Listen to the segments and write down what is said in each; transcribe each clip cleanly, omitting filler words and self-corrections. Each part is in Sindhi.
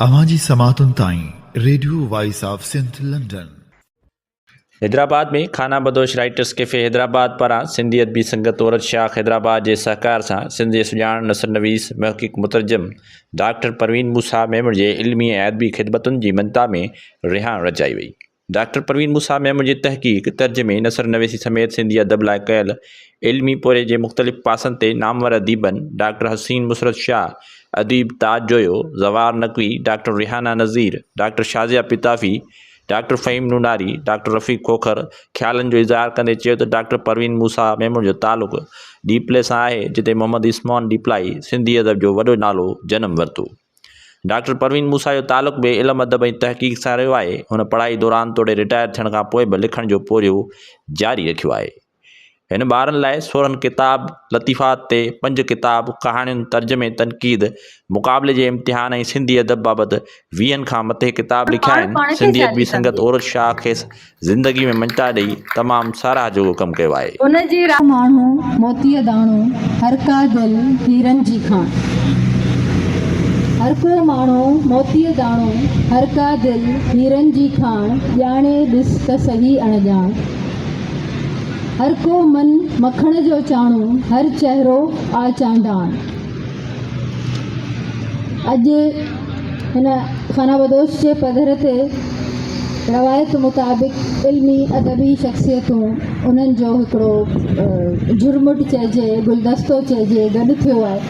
اوهان جي سماعتن تائين radio voice of Sindh London. Hyderabad ۾ خانه بدوش رائيٽرس ڪيفي حيدرآباد پاران سنڌي ادبي سنگت عورت شاخ حيدرآباد جي سهڪار سان سنڌ جي سڄاڻ نثر نويس، محقق، مترجم ڊاڪٽر پروين موسيٰ ميمڻ جي علمي ۽ ادبي خدمتن جي مڃتا ۾ رهاڻ رچائي وئي. ڊاڪٽر پروين موسيٰ ميمڻ جي تحقيق، ترجمي، نثر نويسي سميت سنڌي ادب لاء ڪيل علمي پورهيي جي مختلف پاسن تي نامور اديبن ڊاڪٽر حسين مسرت شاهه، اديب Taj Joyo, Zawar Naqvi, doctor Rehana Nazir, doctor Shazia Pitafi, doctor Faheem Nonari, doctor Rafiq Khokhar خيالن جو اظهار ڪندي چيو ته ڊاڪٽر پروين موسيٰ ميمڻ جو تعلق ڏيپلي سان آهي جتي محمد عثمان ڏيپلائي سنڌي ادب جو وڏو نالو جنم ورتو. ڊاڪٽر پروين موسيٰ جو تعلق به علم ادب ۽ تحقيق سان رهيو آهي. هن پڙهائي دوران توڙي رٽائر ٿيڻ کان پوء به لکڻ جو پورهيو جاري رکيو آهي. هن ٻارن لاء 16 ڪتاب، لطيفات تي پنج ڪتاب، ڪهاڻين، ترجمي، تنقيد، مقابلي جي امتحان ۽ سنڌي ادب بابت ويهن کان مٿي ڪتاب لکيا پاڻ آهن. پاڻ کي سنڌي شادي ادبي سنگت ڪندي. عورت شاهه کيس زندگي ۾ مڃتا ڏئي تمام ساراهه جوڳو ڪم ڪيو آهي. ان جي را. ماڻهو موتيء داڻو، هر ڪا دل هيرن جي کاڻ. هر ڪو ماڻهو موتيء داڻو، هر ڪا دل هيرن جي کاڻ، ڄاڻي ڏس ته سهي اڻڄاڻ. هر ڪو من مکڻ جو چاڻو، هر چهرو آ چانڊاڻ. اڄ هن خانه بدوش جي پڌر تي روايت مطابق علمي ادبي شخصيتون انهن جو هڪڙو جهرمٽ چئجي گلدستو چئجي گڏ ٿيو آهي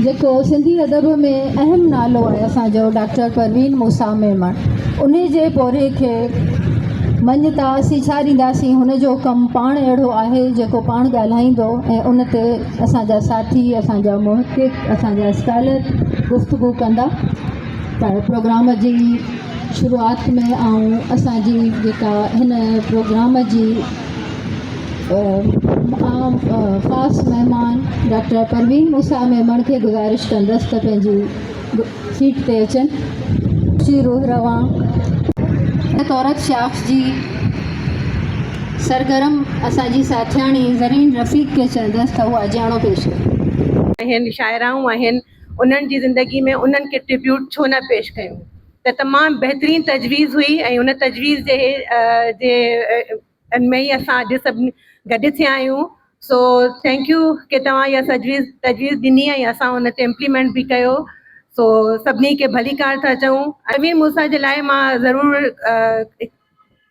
جيڪو سنڌي ادب ۾ اهم نالو آهي اسان جو ڊاڪٽر پروين موسيٰ ميمڻ انهي جي پورهيي کي مڃتا اسين ڇا ڏينداسين هن جو ڪم پاڻ اهڙو آهي جيڪو پاڻ ڳالهائيندو ۽ ان تي اسان جا ساٿي، اسان جا محقق، اسان جا اسڪالر گفتگو ڪندا پر پروگرام جي شروعات ۾ آئون اسان جي جيڪا هن پروگرام جي عام خاص مهمان ڊاڪٽر پروين موسيٰ ميمڻ کي گذارش ڪندس ته پنهنجي سيٽ تي اچن. جي روح روان عورت شاخ جي سرگرم اسان جي ساٿياڻي زرين رفيق کي چوندس ته هو آجياڻو پيش ڪري. آهن شاعرائون آهن انهن جي زندگي ۾ انهن کي ٽربيوٽ ڇو نه پيش ڪيون ته تمام بهترين تجويز هئي ۽ ان تجويز جي جي ان ۾ ئي اسان اڄ سڀ گڏ ٿيا آهيون سو thank you ڪي توهان اها تجويز تجويز ڏني ۽ اسان ان تي امپليمينٽ به ڪيو سو سڀني کي ڀليڪار ٿا چئون امير موسيٰ جي لاء مان ضرور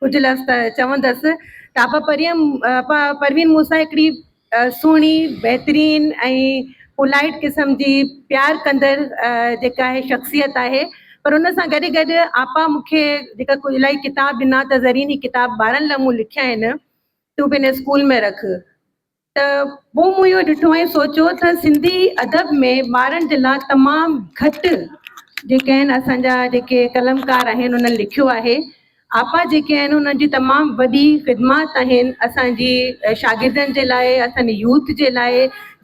ڪجهه لفظ ته چوندس ته آپا پريم آپا پروين موسيٰ هڪڙي سهڻي بهترين ۽ پولائيٽ قسم جي پيار ڪندڙ جيڪا آهي شخصيت آهي پر ان سان گڏ گڏ آپا مون کي جيڪا ڪجهه الاهي ڪتاب ڏنا ته زرين هي ڪتاب ٻارن لاء مون لکيا آهن تون پنهنجي اسڪول ۾ رک ته پوء مون اهو ڏٺو ۽ سوچيو ته سنڌي ادب ۾ ٻارن جي لاء تمام گهٽ جيڪي آهن اسان جا جيڪي قلمڪار آهن انهن لکيو آهي. آپا جيڪي آهن انهن جي تمام وڏي خدمات آهن اسان جي شاگردن جي لاء اسان جي يوٿ جي لاء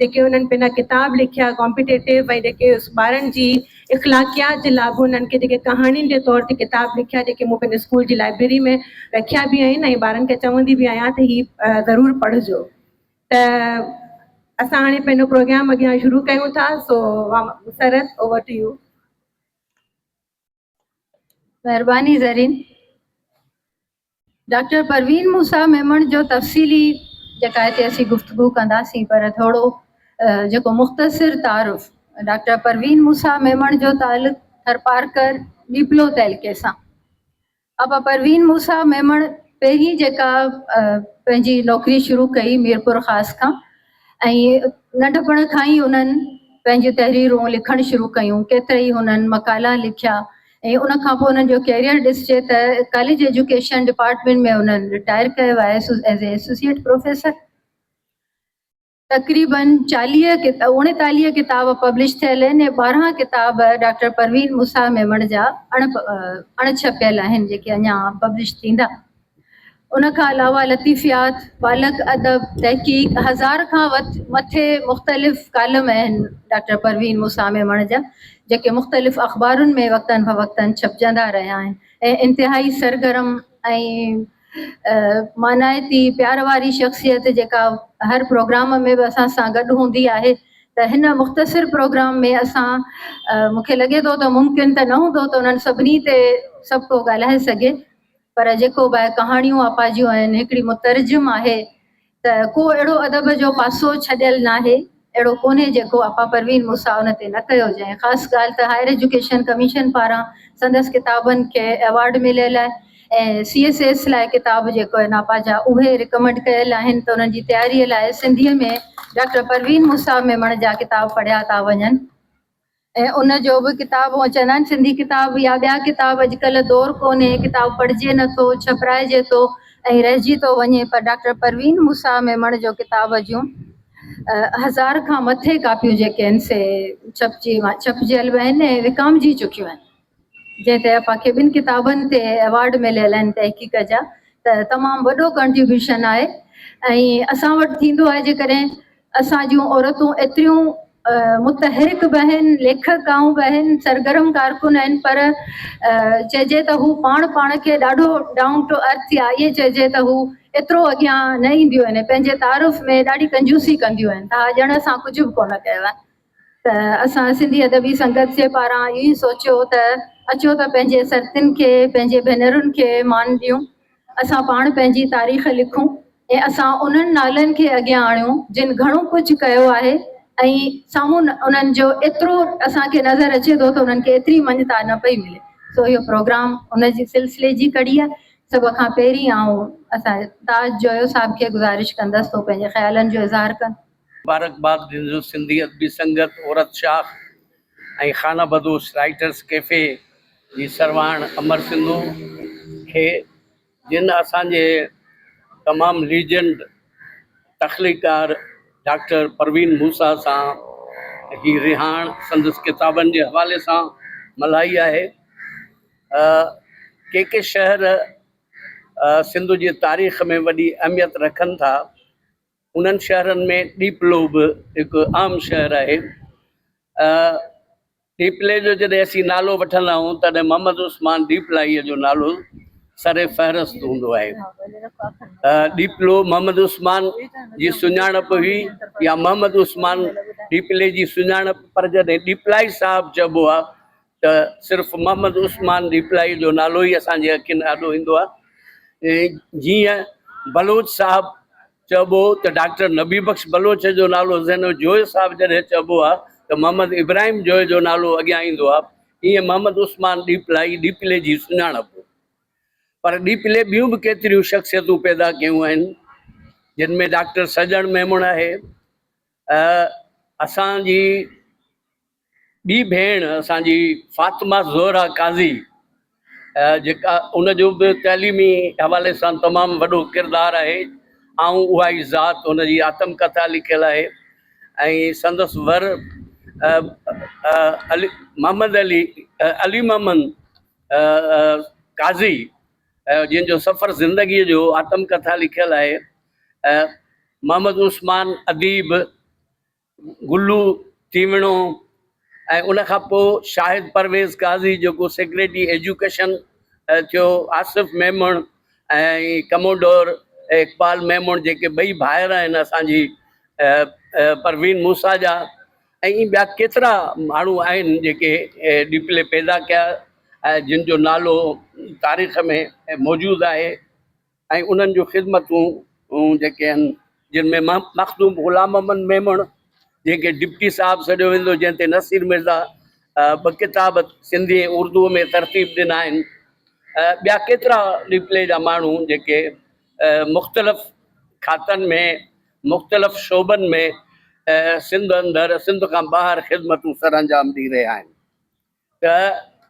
جيڪي انهن پنهنجا ڪتاب لکيا ڪامپيٽيٽو ۽ جيڪي ٻارن جي اخلاقيات جي لاء به انهن کي جيڪي ڪهاڻين جي طور تي ڪتاب لکيا جيڪي مون پنهنجي اسڪول جي لائبريري ۾ رکيا به آهن ۽ ٻارن کي چوندي به آهيان ته هي ضرور پڙهجو ته اسان هاڻي پنهنجو پروگرام اڳيان شروع ڪيون ٿا سو مسرت اوور ٽو يو. مهرباني زرين. ڊاڪٽر پروين موسيٰ ميمڻ جو تفصيلي جيڪا هتي اسين گفتگو ڪنداسين پر ٿورو جيڪو مختصر تعارف ڊاڪٽر پروين موسيٰ ميمڻ جو تعلق ٿرپارڪر ڏيپلو تعلقي سان ابا پروين موسيٰ ميمڻ پهرين جيڪا پنهنجي نوڪري شروع ڪئي ميرپور خاص کان ۽ ننڍپڻ کان ئي انهن پنهنجون تحريرون لکڻ شروع ڪيون، ڪيترائي هنن مقالا لکيا ۽ ان کان پوء انهن جو ڪيريئر ڏسجي ته ڪاليج ايجوڪيشن ڊپارٽمينٽ ۾ انهن رٽائر ڪيو آهي ايز اي ايسوسيئيٽ پروفيسر. تقريبن چاليهه اوڻيتاليهه ڪتاب پبلش ٿيل آهن ۽ 12 ڪتاب ڊاڪٽر پروين موسيٰ ميمڻ جا اڻ ڇپيل آهن جيڪي اڃا پبلش ٿيندا. ان کان علاوه لطيفيات، ٻالڪ ادب، تحقيق، هزار کان مٿي مختلف ڪالم آهن ڊاڪٽر پروين موسيٰ ميمڻ جا، جيڪي مختلف اخبارن ۾ وقتاً فوقتاً ڇپجندا رهيا آهن ۽ انتهائي سرگرم ۽ مانائتي پيار واري شخصيت جيڪا هر پروگرام ۾ به اسان سان گڏ هوندي آهي. ته هن مختصر پروگرام ۾ اسان مون کي لڳي ٿو ته ممڪن ته نه هوندو ته انهن سڀني تي سڀ ڪو ڳالهائي سگهي پر جيڪو به آهي ڪهاڻيون آپا جون آهن هڪڙي مترجم آهي ته ڪو اهڙو ادب جو پاسو ڇڏيل ناهي اهڙو ڪونهي جيڪو آپا پروين موسيٰ ان تي نه ڪيو هجي ۽ خاص ڳالهه ته هائر ايجوڪيشن ڪميشن پاران سندس ڪتابن کي ايوارڊ مليل آهي ۽ سي ايس ايس لاء ڪتاب جيڪو آهن آپا جا اهي رڪمنڊ ڪيل آهن ته انهن جي تياري لاء سنڌيء ۾ ڊاڪٽر پروين موسيٰ ميمڻ جا ڪتاب پڙهيا ٿا وڃن ۽ ان جو به ڪتاب هونء چوندا آهن سنڌي ڪتاب يا ٻيا ڪتاب اڄڪلهه دور ڪونهي ڪتاب پڙهجي نٿو ڇپرائجي ٿو ۽ رهجي ٿو وڃي پر ڊاڪٽر پروين موسيٰ ميمڻ جو ڪتاب جون هزار کان مٿي ڪاپيون جيڪي آهن سي ڇپجي ڇپجيل به آهن ۽ وڪامجي چڪيون آهن. جنهن تي اسان کي ٻن ڪتابن تي ايوارڊ مليل آهن تحقيق جا ته تمام وڏو ڪنٽريبيوشن آهي ۽ اسان وٽ ٿيندو آهي جيڪڏهن اسان جون عورتون ايتريون متحرڪ به آهن ليکڪائون به آهن سرگرم ڪارڪن آهن پر چئجي ته هو پاڻ پاڻ کي ڏاڍو ڊائون ٽو ارٿ يا ائين چئجي ته هو ايترو اڳيان نه اينديون آهن پنهنجي تعارف ۾ ڏاڍي ڪنجوسي ڪنديون آهن ته ڄڻ اسان ڪجهه به ڪونه ڪيو آهي ته اسان سنڌي ادبي سنگت جي پاران اهو ئي سوچيو ته اچو ته پنهنجي سرتين کي پنهنجي ڀينرن کي مان ڏيون اسان پاڻ پنهنجي تاريخ لکون ۽ اسان انهن نالن کي اڳيان آڻيون جن گهڻو ڪجهه ڪيو آهي ۽ سامهون انهن جو ايترو اسان کي نظر اچي ٿو ته انهن کي ايتري مڃتا نه پئي ملي سو اهو پروگرام ان جي سلسلي جي ڪڙي آهي سڀ کان پهرين آئون اسان تاج جويو صاحب کي گذارش ڪندس ته هو پنهنجي خيالن جو اظهار ڪن. مبارڪباد ڏيندس سنڌي ادبي سنگت عورت شاخ ۽ خانه بدوش رائيٽرس ڪيفي جي سرواڻ امر سنڌو کي جن اسان جي تمام ليجنڊ تخليقڪار ڊاڪٽر پروين موسيٰ سان هي رهاڻ سندس ڪتابن جي حوالي سان ملهائي آهي. ڪي ڪي شهر سنڌ جي تاريخ ۾ وڏي اهميت رکن ٿا. انهن شهرن ۾ ڏيپلو به هڪ عام شهر آهي. ڏيپلي جو جڏهن اسين نالو وٺندا آهيون تڏهن محمد عثمان ڏيپلائيء جو نالو سر فهرست هوندو آهي. ڏيپلو محمد عثمان جي سڃاڻپ هئي يا محمد عثمان ڏيپلي جي سڃاڻپ پر جڏهن ڏيپلائي صاحب چئبو آهي ته صرف محمد عثمان ڏيپلائي جو نالو ئي اسان جي اکين آڏو ايندو آهي. جيئن بلوچ صاحب چئبو ته ڊاڪٽر نبي بخش بلوچ جو نالو ذهن ۾ جويو صاحب جڏهن چئبو آهي ته محمد ابراهيم جويو جو نالو اڳيان ايندو آهي. ايئن محمد عثمان ڏيپلائي ڏيپلي جي سڃاڻپ هو. پر ڏيپلي ٻيون به ڪيتريون شخصيتون پيدا ڪيون آهن جن ۾ ڊاڪٽر سڄڻ ميمڻ آهي. اسان جي ٻي ڀيڻ اسان جي فاطمه زهره قاضي جيڪا ان جو به تعليمي حوالي سان تمام وڏو ڪردار آهي آئون اها ئي ذات ان جي آتم ڪٿا لکيل آهي ۽ سندس ور علي محمد علي علي محمد قاضي جنهن جو سفر زندگيء جو آتم ڪٿا لکيل آهي محمد عثمان اديب گلو تيوڻو ۽ ان کان پوء شاهد پرويز قاضي جيڪو سيڪريٽري ايجوڪيشن ٿيو، آصف ميمڻ ۽ ڪموڊور اقبال ميمڻ جيڪي ٻئي ڀائر آهن اسان جي پروين موسيٰ جا ۽ ٻيا ڪيترا ماڻهو آهن جيڪي ڏيپلي پيدا ڪيا جن جو نالو تاريخ ۾ موجود آهي. ۽ انهن جون خدمتون جيڪي آهن جن ۾ مخدوم غلام محمد ميمڻ جنهن کي ڊپٽي صاحب سڏيو ويندو جنهن تي نصير مرزا ٻه ڪتاب سنڌي ۽ اردوء ۾ ترتيب ڏنا آهن ٻيا ڪيترا ڏيپلي جا ماڻهو جيڪي مختلف کاتن ۾ مختلف شعبن ۾ سنڌ اندر سنڌ کان ٻاهر خدمتون سرانجام ڏئي رهيا آهن ته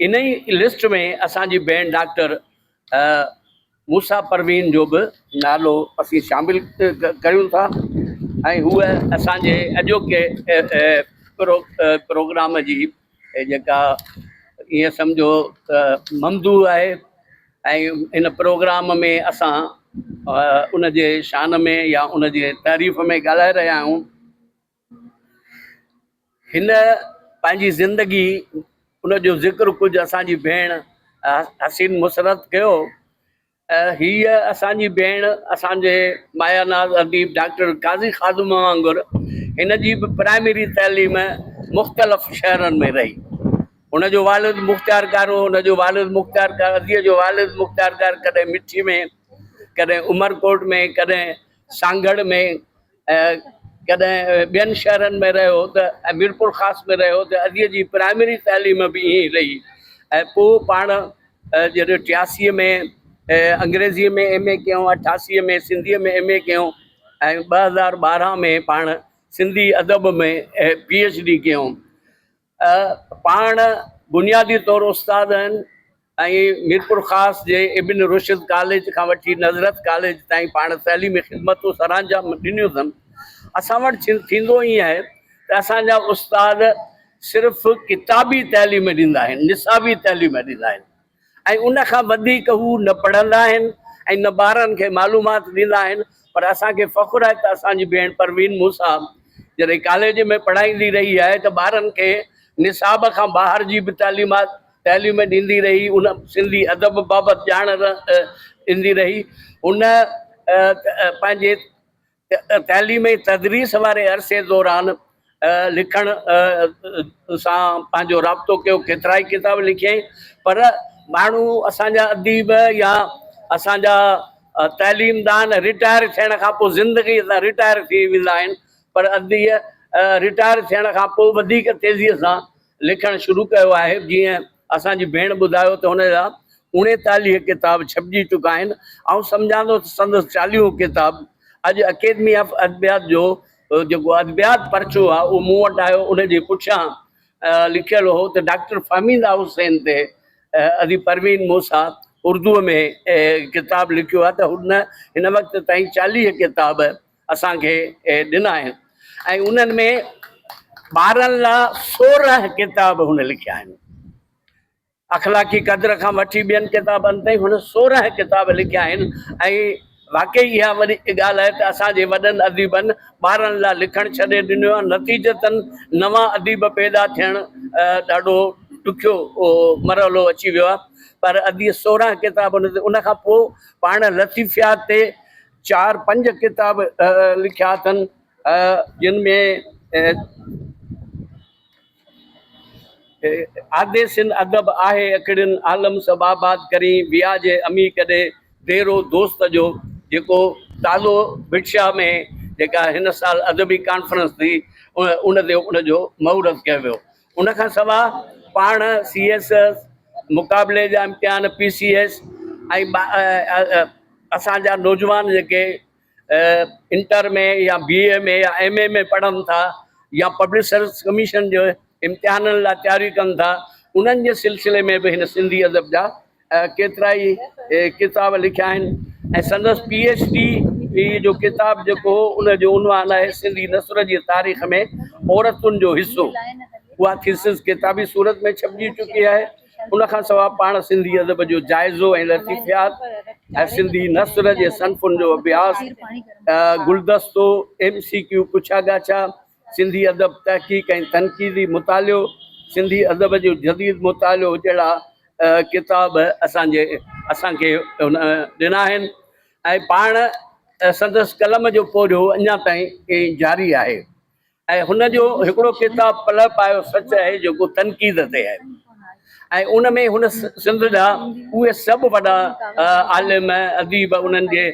انهي لسٽ ۾ اسان جي ڀيڻ ڊاڪٽر موسيٰ پروين جو به نالو اسين شامل ڪريون ٿا ۽ هوء اسان جي اڄوڪي پروگرام جي جيڪا ائين سمجهو ته ممدوح آهي ۽ ان پروگرام ۾ اسان ان جي شان ۾ يا ان جي تعريف ۾ ڳالهائي رهيا آهيون. هن پنهنجي زندگي ان جو ذڪر ڪجهه اسان جي ڀيڻ حسين مسرت ڪيو. هيء اسان جي ڀيڻ اسان جي مايا ناز اديب ڊاڪٽر قاضي خادم وانگر هن جي به پرائمري تعليم مختلف شهرن ۾ رهي. هن جو والد مختيارڪار هو، هن جو والد مختيارڪار، اديء جو والد مختيارڪار ڪڏهن مٺي ۾، ڪڏهن عمرڪوٽ ۾، ڪڏهن سانگهڙ ۾، ڪڏهن ٻين شهرن ۾ رهيو ته ۽ ميرپورخاص ۾ رهيو ته اديء جي پرائمري تعليم به ائين ئي رهي ۽ پوء پاڻ جڏهن ٽياسيء ۾ انگريزيء ۾ ايم اي ڪيائون، اٺاسيء ۾ سنڌيء ۾ ايم اي ڪيائون ۽ 2012 ۾ پاڻ سنڌي ادب ۾ پي ايڇ ڊي ڪيائون. پاڻ بنيادي طور استاد آهن ۽ ميرپورخاص جي ابن رشد ڪاليج کان وٺي نظرت ڪاليج تائين پاڻ تعليمي خدمتون سرانجام ڏنيون اٿن. اسان وٽ ٿيندو ائين آهي ته اسان جا استاد صرف ڪتابي تعليم ڏيندا آهن، نصابي تعليم ڏيندا آهن ۽ ان کان وڌيڪ هو نه پڙهندا آهن ۽ نه ٻارن کي معلومات ڏيندا آهن پر اسان کي فخر آهي ته اسان جي ڀيڻ پروين موسيٰ جڏهن ڪاليج ۾ پڙهائيندي رهي آهي ته ٻارن کي نصاب کان ٻاهر جي به تعليمات تعليم ڏيندي رهي ان سنڌي ادب بابت ڄاڻ ڏيندي رهي هن پنهنجي تعليم ۽ تدريس واري عرصي دوران لکڻ سان پنهنجو رابطو ڪيو، ڪيترائي ڪتاب لکيائين، پر ماڻهو اسان جا اديب يا اسان جا تعليمدان رٽائر ٿيڻ کان پوء زندگيء تان رٽائر ٿي ويندا آهن، پر اديء رٽائر ٿيڻ کان پوء وڌيڪ تيزيء سان لکڻ شروع ڪيو آهي، جيئن اسان جي ڀيڻ ٻڌايو ته هن جا 39 ڪتاب ڇپجي چڪا آهن. آئون سمجهان ٿو ته سندس چاليهون ڪتاب اڄ اڪيڊمي آف ادبيات جو جيڪو ادبيات پرچو آهي اهو مون وٽ آيو، ان جي پٺيان لکيل هو ته ڊاڪٽر فهميده حسين تي ادي پروين موسيٰ اردوء ۾ ڪتاب لکيو آهي ته هن هن وقت تائين 40 ڪتاب اسان کي ڏنا آهن ۽ انهن ۾ ٻارن لاء 16 ڪتاب هن لکيا آهن. اخلاقي قدر کان وٺي ٻين ڪتابن تائين هن 16 ڪتاب لکيا آهن ۽ واقعي اها وڏي ڳالهه آهي ته اسان جي وڏن اديبن ٻارن لاء لکڻ ڇڏي ڏنو آهي، نتيجتاً نوان اديب پيدا ٿيڻ ڏاڍو ڏکيو مرحلو اچي ويو آهي پر اديء 16 ڪتاب ان کان پوء پاڻ لطيفيات تي چار پنج ڪتاب لکيا اٿن جن ۾ آديسين ادب آهي اکڙين عالم سڀ آباد ڪرين ويا جي امي ڪڏي ديرو دوست جو جيڪو تازو ڀٽ شاهه ۾ جيڪا هن سال ادبي ڪانفرنس ٿي ان تي ان جو مهورت ڪيو ويو ان کان سوا پاڻ سي ايس مقابلي جا امتحان پي سي ايس ۽ اسان جا نوجوان جيڪي انٽر ۾ يا بي اي ۾ يا ايم اي ۾ پڙهن ٿا يا پبلڪ سروس ڪميشن جي امتحانن لاء تياري ڪن ٿا انهن جي سلسلي ۾ به هن سنڌي ادب جا ڪيترائي ڪتاب لکيا آهن ۽ سندس پي ايڇ ڊي جو ڪتاب جيڪو هو ان جو عنوان آهي سنڌي نثر جي تاريخ ۾ عورتن جو حصو اها ٿيسز ڪتابي صورت ۾ ڇپجي چڪي آهي. ان کان سواء پاڻ سنڌي ادب جو جائزو ۽ لطيفيات ۽ سنڌي نثر جي صنفن جو اڀياس، گلدستو، ايم سي ڪيو پڇا ڳاڇا، سنڌي ادب تحقيق ۽ تنقيدي مطالعو، سنڌي ادب جو جديد مطالعو جهڙا ڪتاب اسان جي اسان کي هن ڏنا آهن ۽ پاڻ سندس قلم جو پورهيو اڃا تائين جاري آهي. ۽ هن جو هڪڙو ڪتاب پلئه پايو سچ آهي جيڪو تنقيد تي آهي ۽ ان ۾ هن سنڌ جا اهي سڀ وڏا عالم اديب انهن جي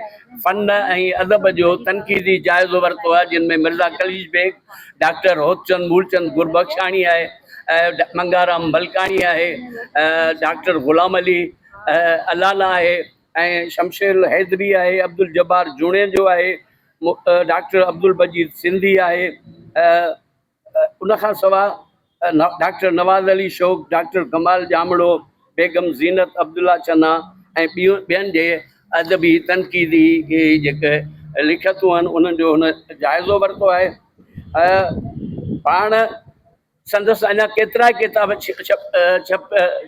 فن ۽ ادب جو تنقيدي جائزو ورتو آهي جن ۾ مرزا قليچ بيگ، ڊاڪٽر هوتچند مولچند گربخشاڻي آهي، منگهارام ملڪاڻي آهي، ڊاڪٽر غلام علي الانا آهي ۽ شمشير الحيدري آهي، عبدالجبار جوڻيجو آهي، ڊاڪٽر عبدالمجيد سنڌي آهي، ان کان سواء ڊاڪٽر نواز علي شوق، ڊاڪٽر ڪمال ڄامڙو، بيگم زينت عبدالله چنا ۽ ٻين جي ادبي تنقيدي جيڪي لکيتون آهن انهن جو هن جائزو ورتو آهي. پاڻ سندس اڃا ڪيترائي ڪتاب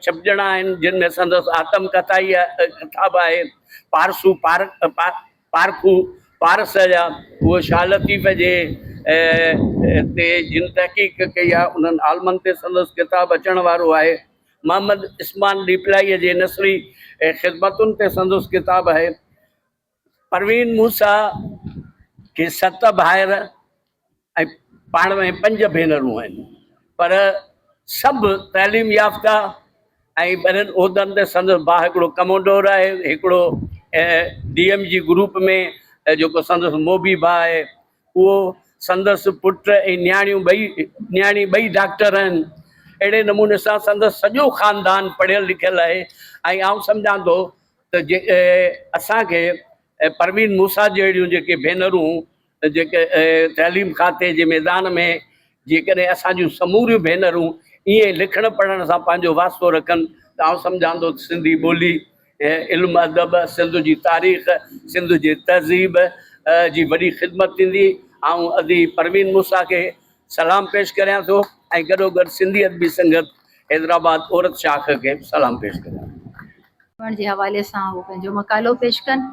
ڇپجڻا آهن، جن ۾ سندس آتم ڪٿائي ڪٿا به آهي، پارسو پارکو پارس جا، اهو شاهه لطيف جي تي جن تحقيق ڪئي آهي، انهن عالمن تي سندس ڪتاب اچڻ وارو آهي. محمد عثمان ڏيپلائيء جي نثري خدمتن تي سندس ڪتاب آهي. پروين موسيٰ کي ست ڀائر ۽ پاڻ ۾ پنج ڀينرون آهن پر سڀ تعليم يافته ۽ وڏن عهدن تي سندس ڀاء هڪڙو ڪموڊور آهي هڪڙو ڊي ايم جي گروپ ۾ جيڪو سندس موڀي ڀاء آهي اهو سندس پٽ ۽ نياڻيون ٻئي نياڻي ٻئي ڊاڪٽر آهن اهڙي نموني سان سندس سڄو خاندان پڙهيل لکيل آهي ۽ آئون سمجهان ٿو ته جي اسان کي پروين موسيٰ جهڙيون جيڪي ڀينرون جيڪي تعليم کاتي جي ميدان ۾ جيڪڏهن اسان جون سموريون ڀينرون ائين لکڻ پڙهڻ سان پنهنجو واسطو رکن ته آئون سمجهان ٿو ته سنڌي ٻولي علم ادب، سنڌ جي تاريخ، سنڌ جي تهذيب جي وڏي خدمت ٿيندي. آئون ادي پروين موسيٰ کي سلام پيش ڪريان ٿو ۽ گڏوگڏ سنڌي ادبي سنگت حيدرآباد عورت شاخ کي به سلام پيش ڪريان ٿو. پڙهڻ جي حوالي سان هو پنهنجو مقالو پيش ڪن.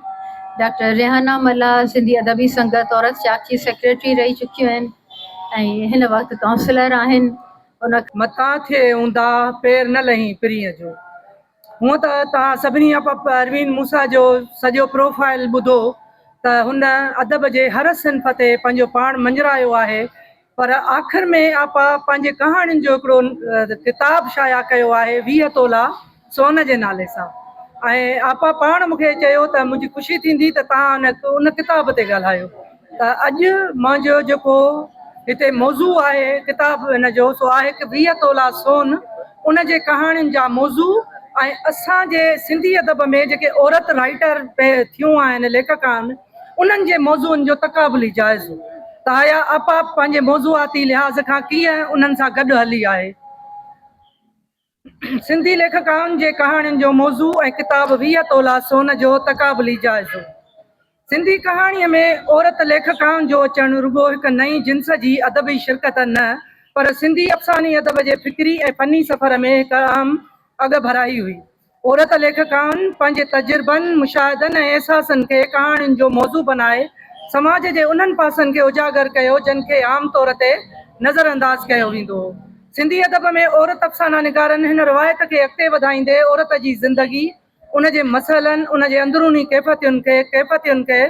ڊاڪٽر ريحانه ملاح سنڌي ادبي سنگت عورت شاخ جي سيڪريٽري رهي چڪيون آهن ۽ هن وقت ڪائونسلر آهن. ان. متان ٿئي اونداهه، پير نه لهين پرينء جو. هونء ته توهان سڀني پروين موسيٰ جو سڄو پروفائيل ٻڌو ته هن ادب جي هر صنف تي پنهنجو پاڻ مڃرايو آهي پر آخر ۾ آپا پنهنجي ڪهاڻين جو هڪڙو ڪتاب شايع ڪيو آهي 20 تولا سون جي نالي سان ۽ آپا پاڻ مون کي چيو ته منهنجي خوشي ٿيندي ته توهان ان ڪتاب تي ڳالهايو ته اڄ منهنجو جيڪو هتي موضوع آهي ڪتاب ان جو سو آهي هڪ 20 تولا سون ان جي ڪهاڻين جا موضوع ۽ اسان جي سنڌي ادب ۾ جيڪي عورت رائيٽر ٿيون آهن ليکڪا آهن انهن جي موضوعن جو تقابلي جائزو ته آيا آپا پنهنجي موضوعاتي لحاظ کان ڪيئن انهن سان گڏ هلي آهي. سنڌي ليکڪائن جي ڪهاڻين جو موضوع ۽ ڪتاب 20 تولا سون جو تقابلي جائزو. سنڌي ڪهاڻيء ۾ عورت ليکڪائن جو اچڻ رڳو هڪ نئين جنس جي ادبي شرڪت نه پر سنڌي افساني ادب جي فڪري ۽ فني سفر ۾ هڪ اهم اڳڀرائي هئي. عورت ليکڪائن پنهنجي تجربن، مشاهدن ۽ احساسن کي ڪهاڻين جو موضوع بنائي سماج جي انهن پاسن کي اجاگر ڪيو جن کي عام طور تي نظر انداز ڪيو ويندو هو. سنڌي ادب ۾ عورت افسانه نگارن هن روايت کي اڳتي وڌائيندي عورت جي زندگي، ان جي مسئلن، ان جي اندروني ڪيفتين کي ڪيفتين کي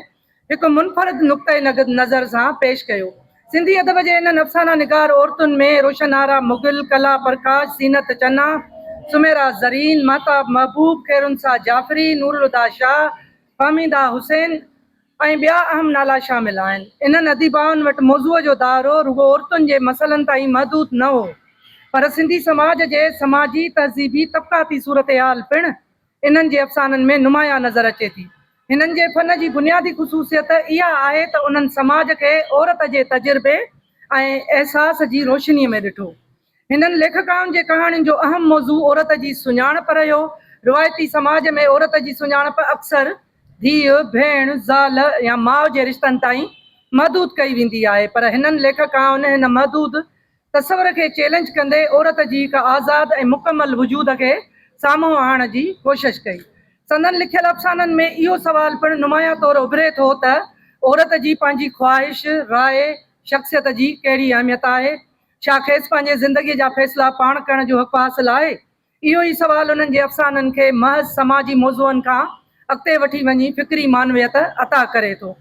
هڪ منفرد نقطه نظر سان پيش ڪيو. سنڌي ادب جي انهن افسانه نگار عورتن ۾ روشن آرا مغل، ڪلا پرڪاش، زينت چنا، سميرا زرين، مهتاب محبوب، خيرالنساء جعفري، نورالهديٰ شاهه، فهميده حسين ۽ ٻيا اهم نالا شامل آهن. انهن اديبائن وٽ موضوع جو دائرو رڳو عورتن جي مسئلن تائين محدود نه هو، پر سنڌي سماج جي سماجي، تهذيبي، طبقاتي صورتحال پڻ انهن جي افسانن ۾ نمايان نظر اچي ٿي. هنن جي فن جي بنيادي خصوصيت اها آهي ته انهن سماج کي عورت جي تجربي ۽ احساس جي روشنيء ۾ ڏٺو. هنن ليکڪائن جي ڪهاڻين جو اهم موضوع عورت جي سڃاڻپ رهيو. روايتي سماج ۾ عورت جي سڃاڻپ اڪثر ڌيء، ڀيڻ، زال يا ماء جي رشتن تائين محدود ڪئي ويندي آهي پر هنن ليکڪائن هن محدود تصور کي چئلينج ڪندي عورت جي هڪ آزاد ۽ مڪمل وجود کي سامهون آڻڻ جي ڪوشش ڪئي. سندن لکيل افسانن ۾ اهو سوال پڻ نمايان طور اڀري ٿو ته عورت جي پنهنجي خواهش، راء، شخصيت جي ڪهڙي اهميت آهي؟ ڇا کيس پنهنجي زندگيء جا فيصلا پاڻ ڪرڻ جو حق حاصل آهي؟ اهو ئي سوال انهن جي افسانن کي محض سماجي موضوعن کان اڳتي وٺي وڃي فڪري معنويت عطا ڪري ٿو.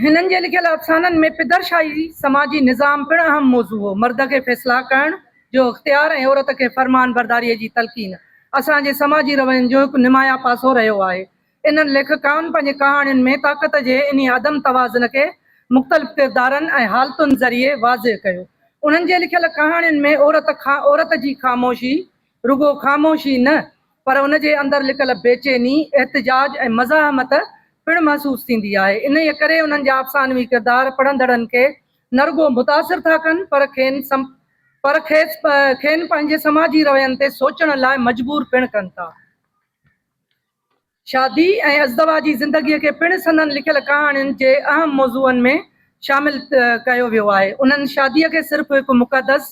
هنن جي لکيل افسانن ۾ پدرشاهي سماجي نظام پڻ اهم موضوع هو. مرد کي فيصلا ڪرڻ جو اختيار ۽ عورت کي فرمان برداريء جي تلقين اسان جي سماجي روين جو هڪ نمايان پاسو رهيو آهي. انهن ليکڪائن پنهنجي ڪهاڻين ۾ طاقت جي انهيء عدم توازن کي مختلف ڪردارن ۽ حالتن ذريعي واضح ڪيو. انهن جي لکيل ڪهاڻين ۾ عورت جي خاموشي رڳو خاموشي نه پر ان جي اندر لڪل بيچيني، احتجاج ۽ مزاحمت پڻ محسوس ٿيندي آهي. انهيء ڪري انهن جا افسانوي ڪردار پڙهندڙن کي نه رڳو متاثر ٿا ڪن پر کين پر کيس کين پنهنجي سماجي روين تي سوچڻ لاء مجبور پڻ ڪن ٿا. شادي ۽ ازدواجي زندگيء کي پڻ سندن لکيل ڪهاڻين جي اهم موضوعن ۾ شامل ڪيو ويو آهي. انهن شاديء کي صرف هڪ مقدس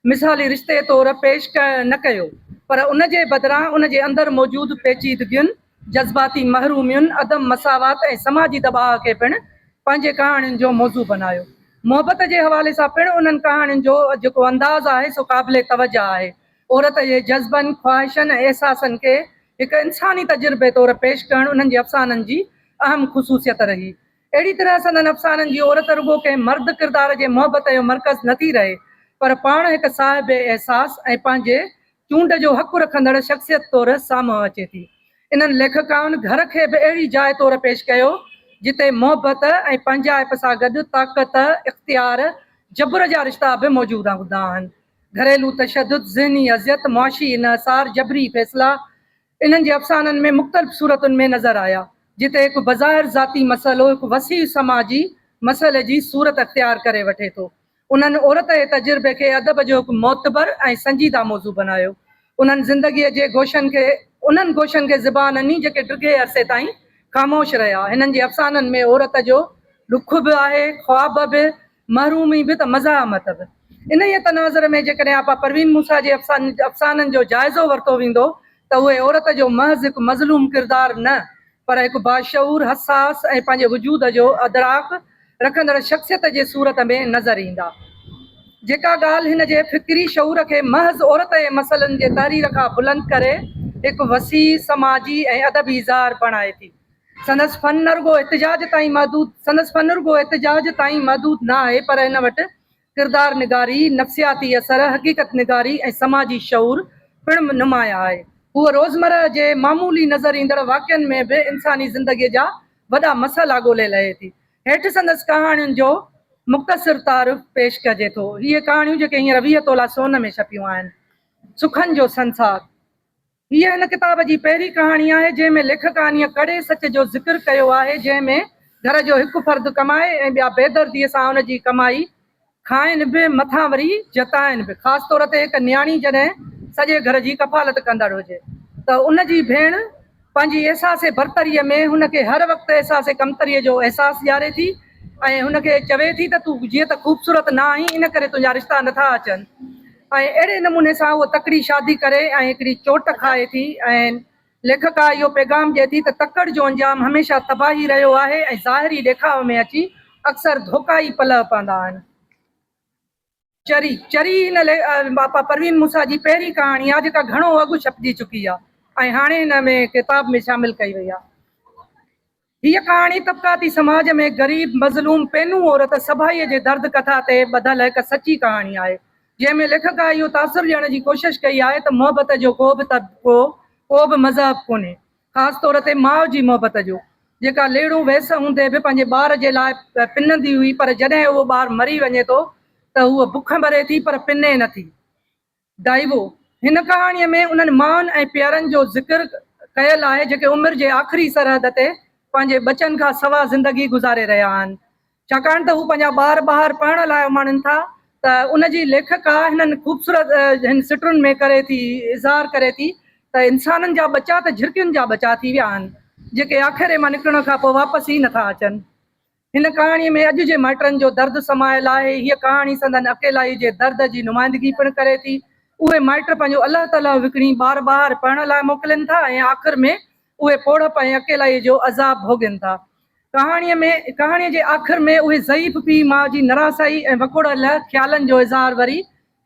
مثالي رشتي طور پيش نه ڪيو، پر ان جي بدران ان جي اندر موجود پيچيدگين، جذباتي محرومين، عدم مساوات ۽ سماجي دٻاء کي پڻ پنهنجي ڪهاڻين جو موضوع بنايو. محبت جي حوالي سان پڻ انهن ڪهاڻين جو جيڪو انداز آهي سو قابل توجهه آهي. عورت جي جذبن، خواهشن ۽ احساسن کي هڪ انساني تجربي طور پيش ڪرڻ انهن جي افسانن جي اهم خصوصيت رهي. اهڙي طرح سندن افسانن جي عورت رڳو ڪنهن مرد ڪردار جي محبت جو مرڪز نٿي رهي، پر پاڻ هڪ صاحب احساس ۽ پنهنجي چونڊ جو حق رکندڙ شخصيت طور سامهون اچي ٿي. انهن ليکڪائن گهر کي به اهڙي جاء طور پيش ڪيو، جتي محبت ۽ پنهنجائپ سان گڏ طاقت، اختيار، جبر جا رشتا به موجود هوندا آهن. گهريلو تشدد، ذهني اذيت، معاشي انحصار، جبري فيصلا انهن جي افسانن ۾ مختلف صورتن ۾ نظر آيا، جتي هڪ بظاهر ذاتي مسئلو هڪ وسيع سماجي مسئلي جي صورت اختيار ڪري وٺي ٿو. انهن عورت جي تجربي کي ادب جو هڪ معتبر ۽ سنجيده موضوع بنايو. انهن زندگيء جي گوشن کي انهن گوشن کي زبان ڏني جيڪي ڊگهي عرصي تائين خاموش رهيا. هنن جي افسانن ۾ عورت جو ڏک به آهي، خواب به، محرومي به ته مزاحمت به. انهيء تناظر ۾ جيڪڏهن آپا پروين موسيٰ جي افسانن جو جائزو ورتو ويندو ته اهي عورت جو محض هڪ مظلوم ڪردار نه پر هڪ باشعور، حساس ۽ پنهنجي وجود جو ادراڪ رکندڙ شخصيت جي صورت ۾ نظر ايندا. جيڪا ڳالهه هن جي فڪري شعور کي محض عورت جي مسئلن جي تحرير کان بلند ڪري هڪ وسيع سماجي ۽ ادبي اظهار بڻائي ٿي. سندس فن نه رڳو احتجاج تائين محدود سندس فن رڳو احتجاج تائين محدود نه آهي پر هن وٽ ڪردار نگاري، نفسياتي اثر، حقيقت نگاري ۽ سماجي شعور پڻ نمايان آهي. هوء روزمرهه جي معمولي نظر ايندڙ واقعن ۾ به انساني زندگيء جا وڏا مسئلا ڳولي لهي ٿي. هيٺ سندس ڪهاڻين جو مختصر تعارف پيش ڪجي ٿو. هيء ڪهاڻيون جيڪي هينئر 20 تولا سون ۾ ڇپيون آهن. سکن جو سنسار. هيء هن ڪتاب جي پهرين ڪهاڻي آهي، جنهن ۾ ليکڪا انهيء ڪڙي سچ جو ذڪر ڪيو آهي، جنهن ۾ گهر جو هڪ فرد ڪمائي ۽ ٻيا بيدرديء سان ان جي ڪمائي کائن به، مٿان وري جتائن به. خاص طور تي هڪ نياڻي جڏهن سڄي گهر جي ڪفالت ڪندڙ هجي ته ان جي ڀيڻ پنهنجي احساس برتريء ۾ هن کي هر وقت احساس ڪمتريء جو احساس ڏياري ٿي ۽ هن کي چوي ٿي ته تون جيئن ته خوبصورت نه آهين، ان ڪري تنهنجا رشتا نٿا اچن. ۽ اهڙي نموني سان هوء تڪڙي شادي ڪري ۽ هڪڙي چوٽ کائي ٿي ۽ ليکڪا اهو پيغام ڏئي ٿي ته تڪڙ جو انجام هميشه تباهي رهيو آهي ۽ ظاهري ڏيکاء ۾ اچي اڪثر ڌوڪا ئي پلئه پوندا آهن. چري چري هن آپا پروين موسيٰ جي پهرين ڪهاڻي آهي جيڪا گهڻو اڳ ڇپجي چڪي آهي ۽ هاڻي هن ۾ ڪتاب ۾ شامل ڪئي وئي آهي. هيء ڪهاڻي طبقاتي سماج ۾ غريب، مظلوم، پينو عورت سڀائيء جي درد ڪٿا تي ٻڌل هڪ سچي ڪهاڻي آهي، جنهن ۾ ليکڪا اهو تاثر ڏيڻ جي ڪوشش ڪئي آهي ته محبت جو ڪو به طبقو، ڪو به مذهب ڪونهي، خاص طور تي ماء جي محبت جو، جيڪا ليڙون ويس هوندي به پنهنجي ٻار جي لاء پنندي هئي، پر جڏهن اهو ٻار مري وڃي ٿو ته هوء بک مري ٿي پر پني نٿي. ڊائيوو، هن ڪهاڻيء ۾ انهن مائن ۽ پيئرن جو ذڪر ڪيل آهي جيڪي عمر جي آخري سرحد تي پنهنجي ٻچن کان سوا زندگي گذاري رهيا آهن. ڇاڪاڻ ته هو پنهنجا ٻار ٻاهر پڙهڻ لاء اماڻين ٿا ته ان جي ليکڪا هنن خوبصورت هن سٽرن ۾ ڪري ٿي اظهار ڪري ٿي ته انسانن جا ٻچا ته جهرڪين جا ٻچا ٿي ويا آهن جيڪي آکيري مان نڪرڻ کان پوء واپس ئي نٿا اچن. هن ڪهاڻيء ۾ اڄ جي مائٽن جو درد سمايل آهي. هيء ڪهاڻي سندن اڪيلائيء جي درد جي نمائندگي پڻ ڪري ٿي. اهي مائٽ پنهنجو الهه تلهه وڪڻي ٻار ٻاهر پڙهڻ لاء موڪلين ٿا ۽ آخر ۾ اهي پوڙهپ ۽ اڪيلائيء جو عذاب ڀوڳين ٿا. ڪهاڻيء ۾ ڪهاڻيء جي آخر ۾ اهي ضعيف پيء ماء جي نراسائي ۽ وڪوڙيل خيالن جو اظهار وري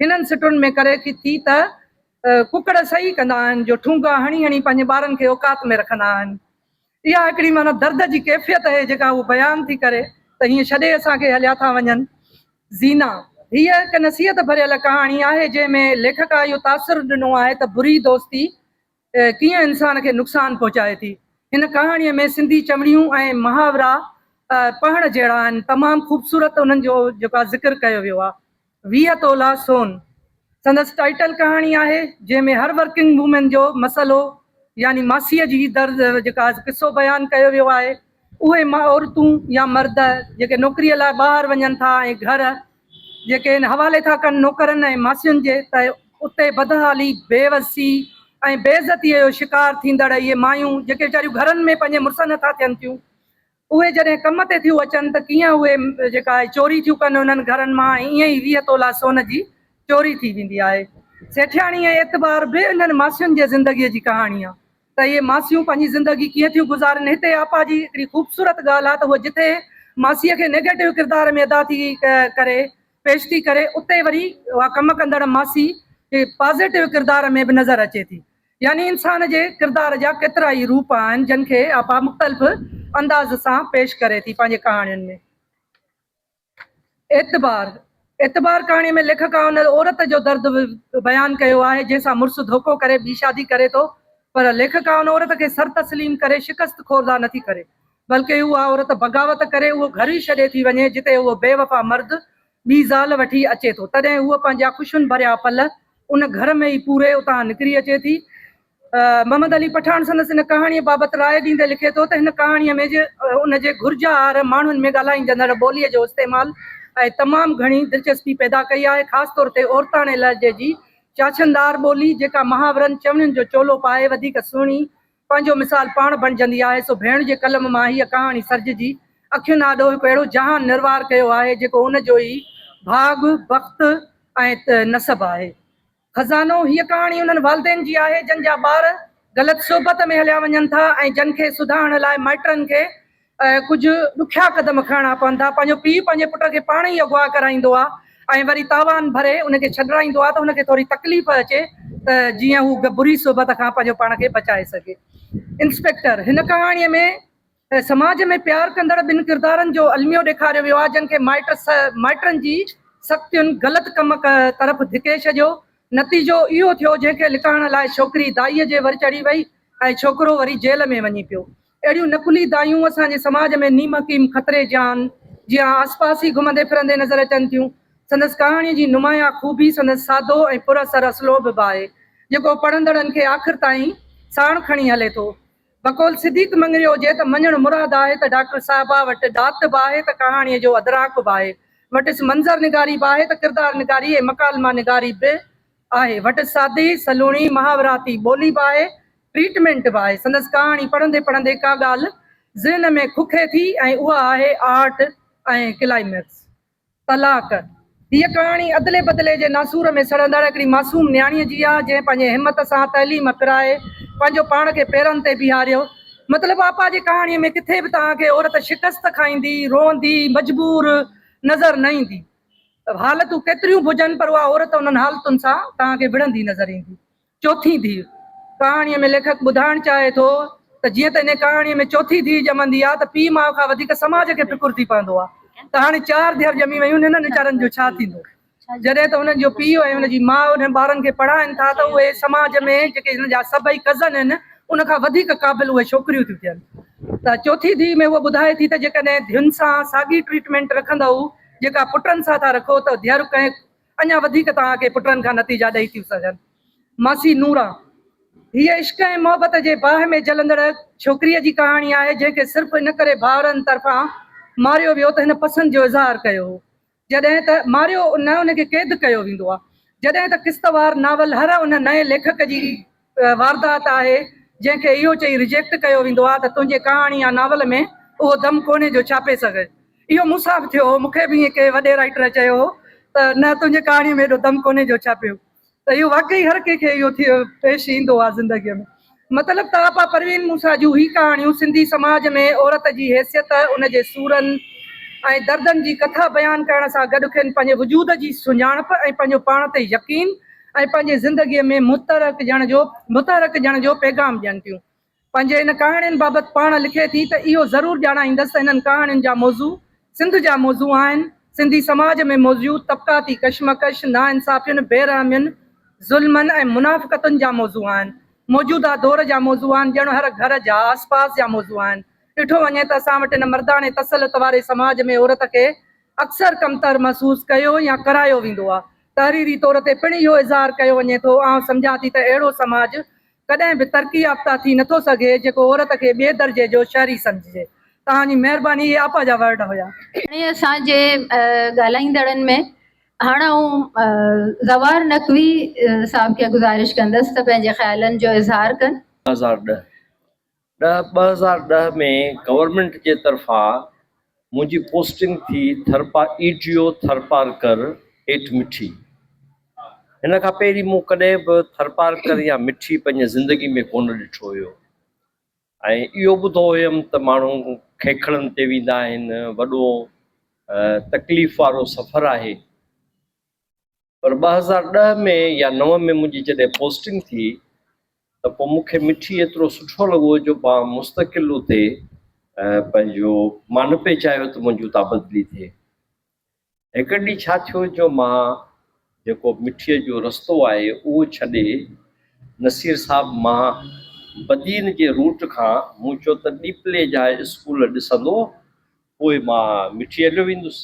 هنن سٽن ۾ ڪري ٿي ته، ڪڪڙ صحيح ڪندا آهن جو ٺونگا هڻي هڻي پنهنجي ٻارن کي اوقات ۾ رکندا آهن. اها هڪڙي معنيٰ درد جي ڪيفيت اهي جيڪا هو بيان ٿي ڪري ته هيئن ڇڏي اسان کي هليا ٿا وڃن. زينا، هيء هڪ نصيحت ڀريل ڪهاڻي آهي جنهن ۾ ليکڪا اهو تاثر ڏنو آهي ته بري دوستي ڪيئن انسان کي نقصان پهچائي ٿي. هن ڪهاڻيء ۾ سنڌي چوڻيون ۽ محاورا پڙهڻ جهڙا آهن. تمام خوبصورت انهن جو جيڪو آهي ذڪر ڪيو ويو آهي. 20 تولا سون سندس ٽائيٽل ڪهاڻي آهي، جنهن ۾ هر ورڪنگ وومين جو مسئلو يعني ماسيء جي درد جيڪا قصو بيان ڪيو ويو آهي. اهي عورتون يا مرد جيڪي نوڪريء لاء ٻاهر وڃن ٿا ۽ گهر جيڪي ان حوالي ٿا ڪن نوڪرن ۽ ماسين جي ته اتي بدحالي، بيوسي ۽ بي عزتيء جو شڪار ٿيندڙ اهي مايون جيڪي ويچاريون گهرن ۾ پنهنجي مڙسن هٿان ٿين ٿيون اهي جڏهن ڪم تي ٿيون اچن ته ڪيئن اهي جيڪا آهي چوري ٿيون ڪن انهن گهرن مان ۽ ائين ئي 20 تولا سون جي چوري ٿي ويندي آهي. سيٺياڻي ۽ اعتبار به انهن ماسين جي زندگيء جي ڪهاڻي آهي ته اهي ماسيون پنهنجي زندگي ڪيئن ٿيون گذارين. هتي آپا جي هڪڙي خوبصورت ڳالهه آهي ته هوء جتي ماسيء کي نيگيٽو ڪردار ۾ ادا ٿي ڪري پيش ٿي ڪري اتي وري اها ڪم ڪندڙ ماسي پازيٽو ڪردار ۾ به نظر اچي ٿي. يعني انسان جي ڪردار جا ڪيترائي روپ آهن جن کي آپا مختلف انداز سان پيش ڪري ٿي پنهنجي ڪهاڻين ۾. اعتبار، اعتبار ڪهاڻيء ۾ ليکڪا ان عورت جو درد بيان ڪيو آهي، جنهن سان مڙس ڌوڪو ڪري ٻي شادي ڪري ٿو، پر ليکڪا ان عورت کي سر تسليم ڪري شڪست خورده نٿي ڪري، بلڪه اها عورت بغاوت ڪري اهو گهر ئي ڇڏي ٿي وڃي، جتي اهو بي وفا مرد ٻي زال وٺي اچي ٿو. تڏهن هوء پنهنجا خوشين ڀريا پل ان گهر ۾ ئي پوري اتان نڪري اچي ٿي. محمد علي پٺاڻ سندس ان ڪهاڻيء بابت راء ڏيندي لکي ٿو ته هن ڪهاڻيء ۾ ان جي گهرج آهر ماڻهن ۾ ڳالهائيندڙ ٻوليء جو استعمال ۽ تمام گهڻي دلچسپي پيدا ڪئي آهي، خاص طور تي عورتاڻي لهجي جي چاڇندار ٻولي، جيڪا محاورن، چوڻين جو چولو پائي وڌيڪ سهڻي پنهنجو مثال پاڻ بڻجندي آهي، سو ڀيڻ جي قلم مان هيء ڪهاڻي سرججي اکين آڏو هڪ اهڙو جهان نروار ڪيو آهي، جيڪو ان جو ئي ڀاڳ، بخت ۽ نصب آهي. خزانو، هيء ڪهاڻي انهن والدين جي آهي، جن جا ٻار غلط صحبت ۾ هليا وڃن ٿا ۽ جن کي سڌارڻ لاء مائٽن کي ڪجهه ڏکيا قدم کڻڻا پون ٿا. پنهنجو پيء پنهنجي پٽ کي پاڻ ئي اغوا ڪرائيندو آهي ۽ وري تاوان ڀري ان کي ڇڏرائيندو آهي ته هن کي ٿوري تڪليف اچي ته جيئن هو بري صحبت کان پنهنجو پاڻ کي بچائي سگهي. انسپيڪٽر، هن ڪهاڻيء ۾ سماج ۾ پيار ڪندڙ ٻن ڪردارن جو الميو ڏيکاريو ويو آهي، جن کي مائٽ مائٽن جي سختين غلط ڪم طرف ڌڪي ڇڏيو. نتيجو اهو ٿيو جنهن کي لڪائڻ لاء ڇوڪري دائيء جي ور چڙهي وئي ۽ ڇوڪرو وري جيل ۾ وڃي پيو. اهڙيون نقلي دايون اسان جي سماج ۾ نيم حڪيم خطري جيان جيان آسپاس ئي گهمندي ڦرندي نظر اچن ٿيون. سندس ڪهاڻيء جي نمايان خوبي سندس سادو ۽ پر اثر اسلوب به آهي، جيڪو پڙهندڙن کي آخر تائين ساڻ کڻي هلي ٿو. بقول صديق مڱريو جي ته مڃڻ مراد آهي ته ڊاڪٽر صاحبه وٽ ڏات به آهي ته ڪهاڻيء جو ادراڪ به آهي، وٽس منظر نگاري به آهي ته ڪردار نگاري ۽ مڪالمه نگاري به آهي، وٽس سادي، سلوڻي، محاوراتي ٻولي به آهي، ٽريٽمينٽ به آهي. سندس ڪهاڻي پڙهندي پڙهندي ڪا ڳالهه ذهن ۾ ککي ٿي ۽ اها آهي آرٽ ۽ ڪلائميڪس. طلاق، هيء ڪهاڻي ادلي بدلي جي ناسور ۾ سڙندڙ هڪڙي معصوم نياڻيء جي آ، جنهن پنهنجي همت سان تعليم پرائي پنهنجو پاڻ کي پيرن تي بيهاريو. مطلب آپا جي ڪهاڻيء ۾ ڪٿي به توهان کي عورت شڪست کائيندي، روئندي، مجبور نظر نه ايندي. حالتون ڪيتريون به هجن پر اها عورت انهن حالتن سان توهان کي وڙهندي نظر ايندي. چوٿين ڌيء، ڪهاڻيء ۾ ليکڪ ٻڌائڻ چاهي ٿو ته جيئن ته انهيء ڪهاڻيء ۾ چوٿين ڌيء ڄمندي آهي ته پيء ماء کان وڌيڪ سماج کي فڪر ٿي پوندو آهي ته هاڻي چار ڌيئر ڄمي ويون هنن ويچارن جو ڇا ٿيندو؟ جڏهن ته هنن جو پيء ۽ هن جي ماء انهن ٻارن کي پڙهائن ٿا ته اهي سماج ۾ جيڪي هنن جا سڀئي ڪزن آهن ان کان وڌيڪ قابل اهي ڇوڪريون ٿيون ٿين ته چوٿين ڌيء ۾ هوء ٻڌائي ٿي ته جيڪڏهن ڌين سان ساڳي ٽريٽمينٽ رکندؤ جيڪا پٽن سان ٿا رکو ته ڌيئر ڪنهن اڃا وڌيڪ توهان کي پٽن کان نتيجا ڏئي ٿيون سگهن. ماسي نوران، هيء عشق ۽ محبت جي باهه ۾ جلندڙ ڇوڪريء جي ڪهاڻي آهي، جنهن کي صرف ان ڪري ڀائرن طرفان ماريو ويو ته هن پسند جو اظهار ڪيو هو. جڏهن ته ماريو نه ان کي قيد ڪيو ويندو آهي. جڏهن ته قسطوار ناول هر ان نئين ليکڪ جي واردات آهي، جنهن کي اهو چئي ريجيڪٽ ڪيو ويندو آهي ته تنهنجي ڪهاڻي يا ناول ۾ اهو دم ڪونهي جو ڇاپي سگهج. اهو مون سان به ٿيو هو، مون کي به ائين ڪنهن وڏي رائيٽر چيو هو ته نه تنهنجي ڪهاڻيء ۾ ايڏو دم ڪونهي جو ڇاپيو. ته اهو واقعي هر ڪنهن کي اهو ٿي پيش ايندو آهي زندگيء ۾. مطلب ته آپا پروين موسيٰ جون هي ڪهاڻيون سنڌي سماج ۾ عورت جي حيثيت، ان جي سورن ۽ دردن جي ڪٿا بيان ڪرڻ سان گڏ کين پنهنجي وجود جي سڃاڻپ ۽ پنهنجو پاڻ تي يقين ۽ پنهنجي زندگيء ۾ متحرڪ ڄڻ جو متحرڪ ڄڻ جو پيغام ڏين ٿيون. پنهنجي ان ڪهاڻين بابت پاڻ لکي ٿي ته اهو ضرور ڄاڻائيندس ته انهن ڪهاڻين جا موضوع سنڌ جا موضوع آهن، سنڌي سماج ۾ موجود طبقاتي ڪشمڪش، ناانصافين، بي رحمين، ظلمن ۽ منافقتن جا موضوع آهن، موجوده دور جا موضوع آهن، ڄڻ هر گهر جا آسپاس جا موضوع آهن. ڏٺو وڃي ته اسان وٽ ان مرداڻي تسلط واري سماج ۾ عورت کي اڪثر ڪمتر محسوس ڪيو يا ڪرايو ويندو آهي. تحريري طور تي پڻ اهو اظهار ڪيو وڃي ٿو. آئون سمجهان ٿي ته اهڙو سماج ڪڏهن به ترقي يافته ٿي نٿو سگهي جيڪو عورت کي ٻئي درجي جو شهري سمجهجي. توهان جي مهرباني اهي آپا جا ورڊ هيا. هاڻي اسان جي ڳالهائيندڙن ۾ هاڻ آئون زوار نقوي صاحب کي گذارش ڪندس ته پنهنجي خيالن جو اظهار ڪن. 2010 ڏهه 2010 ۾ گورنمينٽ جي طرفان منهنجي پوسٽنگ ٿي ٿرپا اي ڊي او ٿرپارڪر ايٽ مٺي. هن کان پهرين مون ڪڏهن به ٿرپارڪر يا مٺي پنهنجي زندگي ۾ ڪونه ڏٺو هيو ۽ اهو ٻڌو هيم ته ماڻهو کيکڙن تي ويندا آهن وڏو تڪليف وارو سفر آهي. پر 2010 ۾ يا 9 ۾ منهنجي جڏهن پوسٽنگ ٿي ته پوء مون کي مٺي ايترو سٺو لڳو جو مان مستقل اتي پنهنجو مان نه پئي چاهيو ته منهنجي اتان بدلي ٿئي. هڪ ڏينهن ڇا ٿيو جو مان جيڪو مٺيء جو رستو آهي اهو ڇڏي نصير صاحب مان بدين جي روٽ کان مون چيو ته ڏيپلي جا اسڪول ڏسندو پوء مان مٺي هليو ويندس.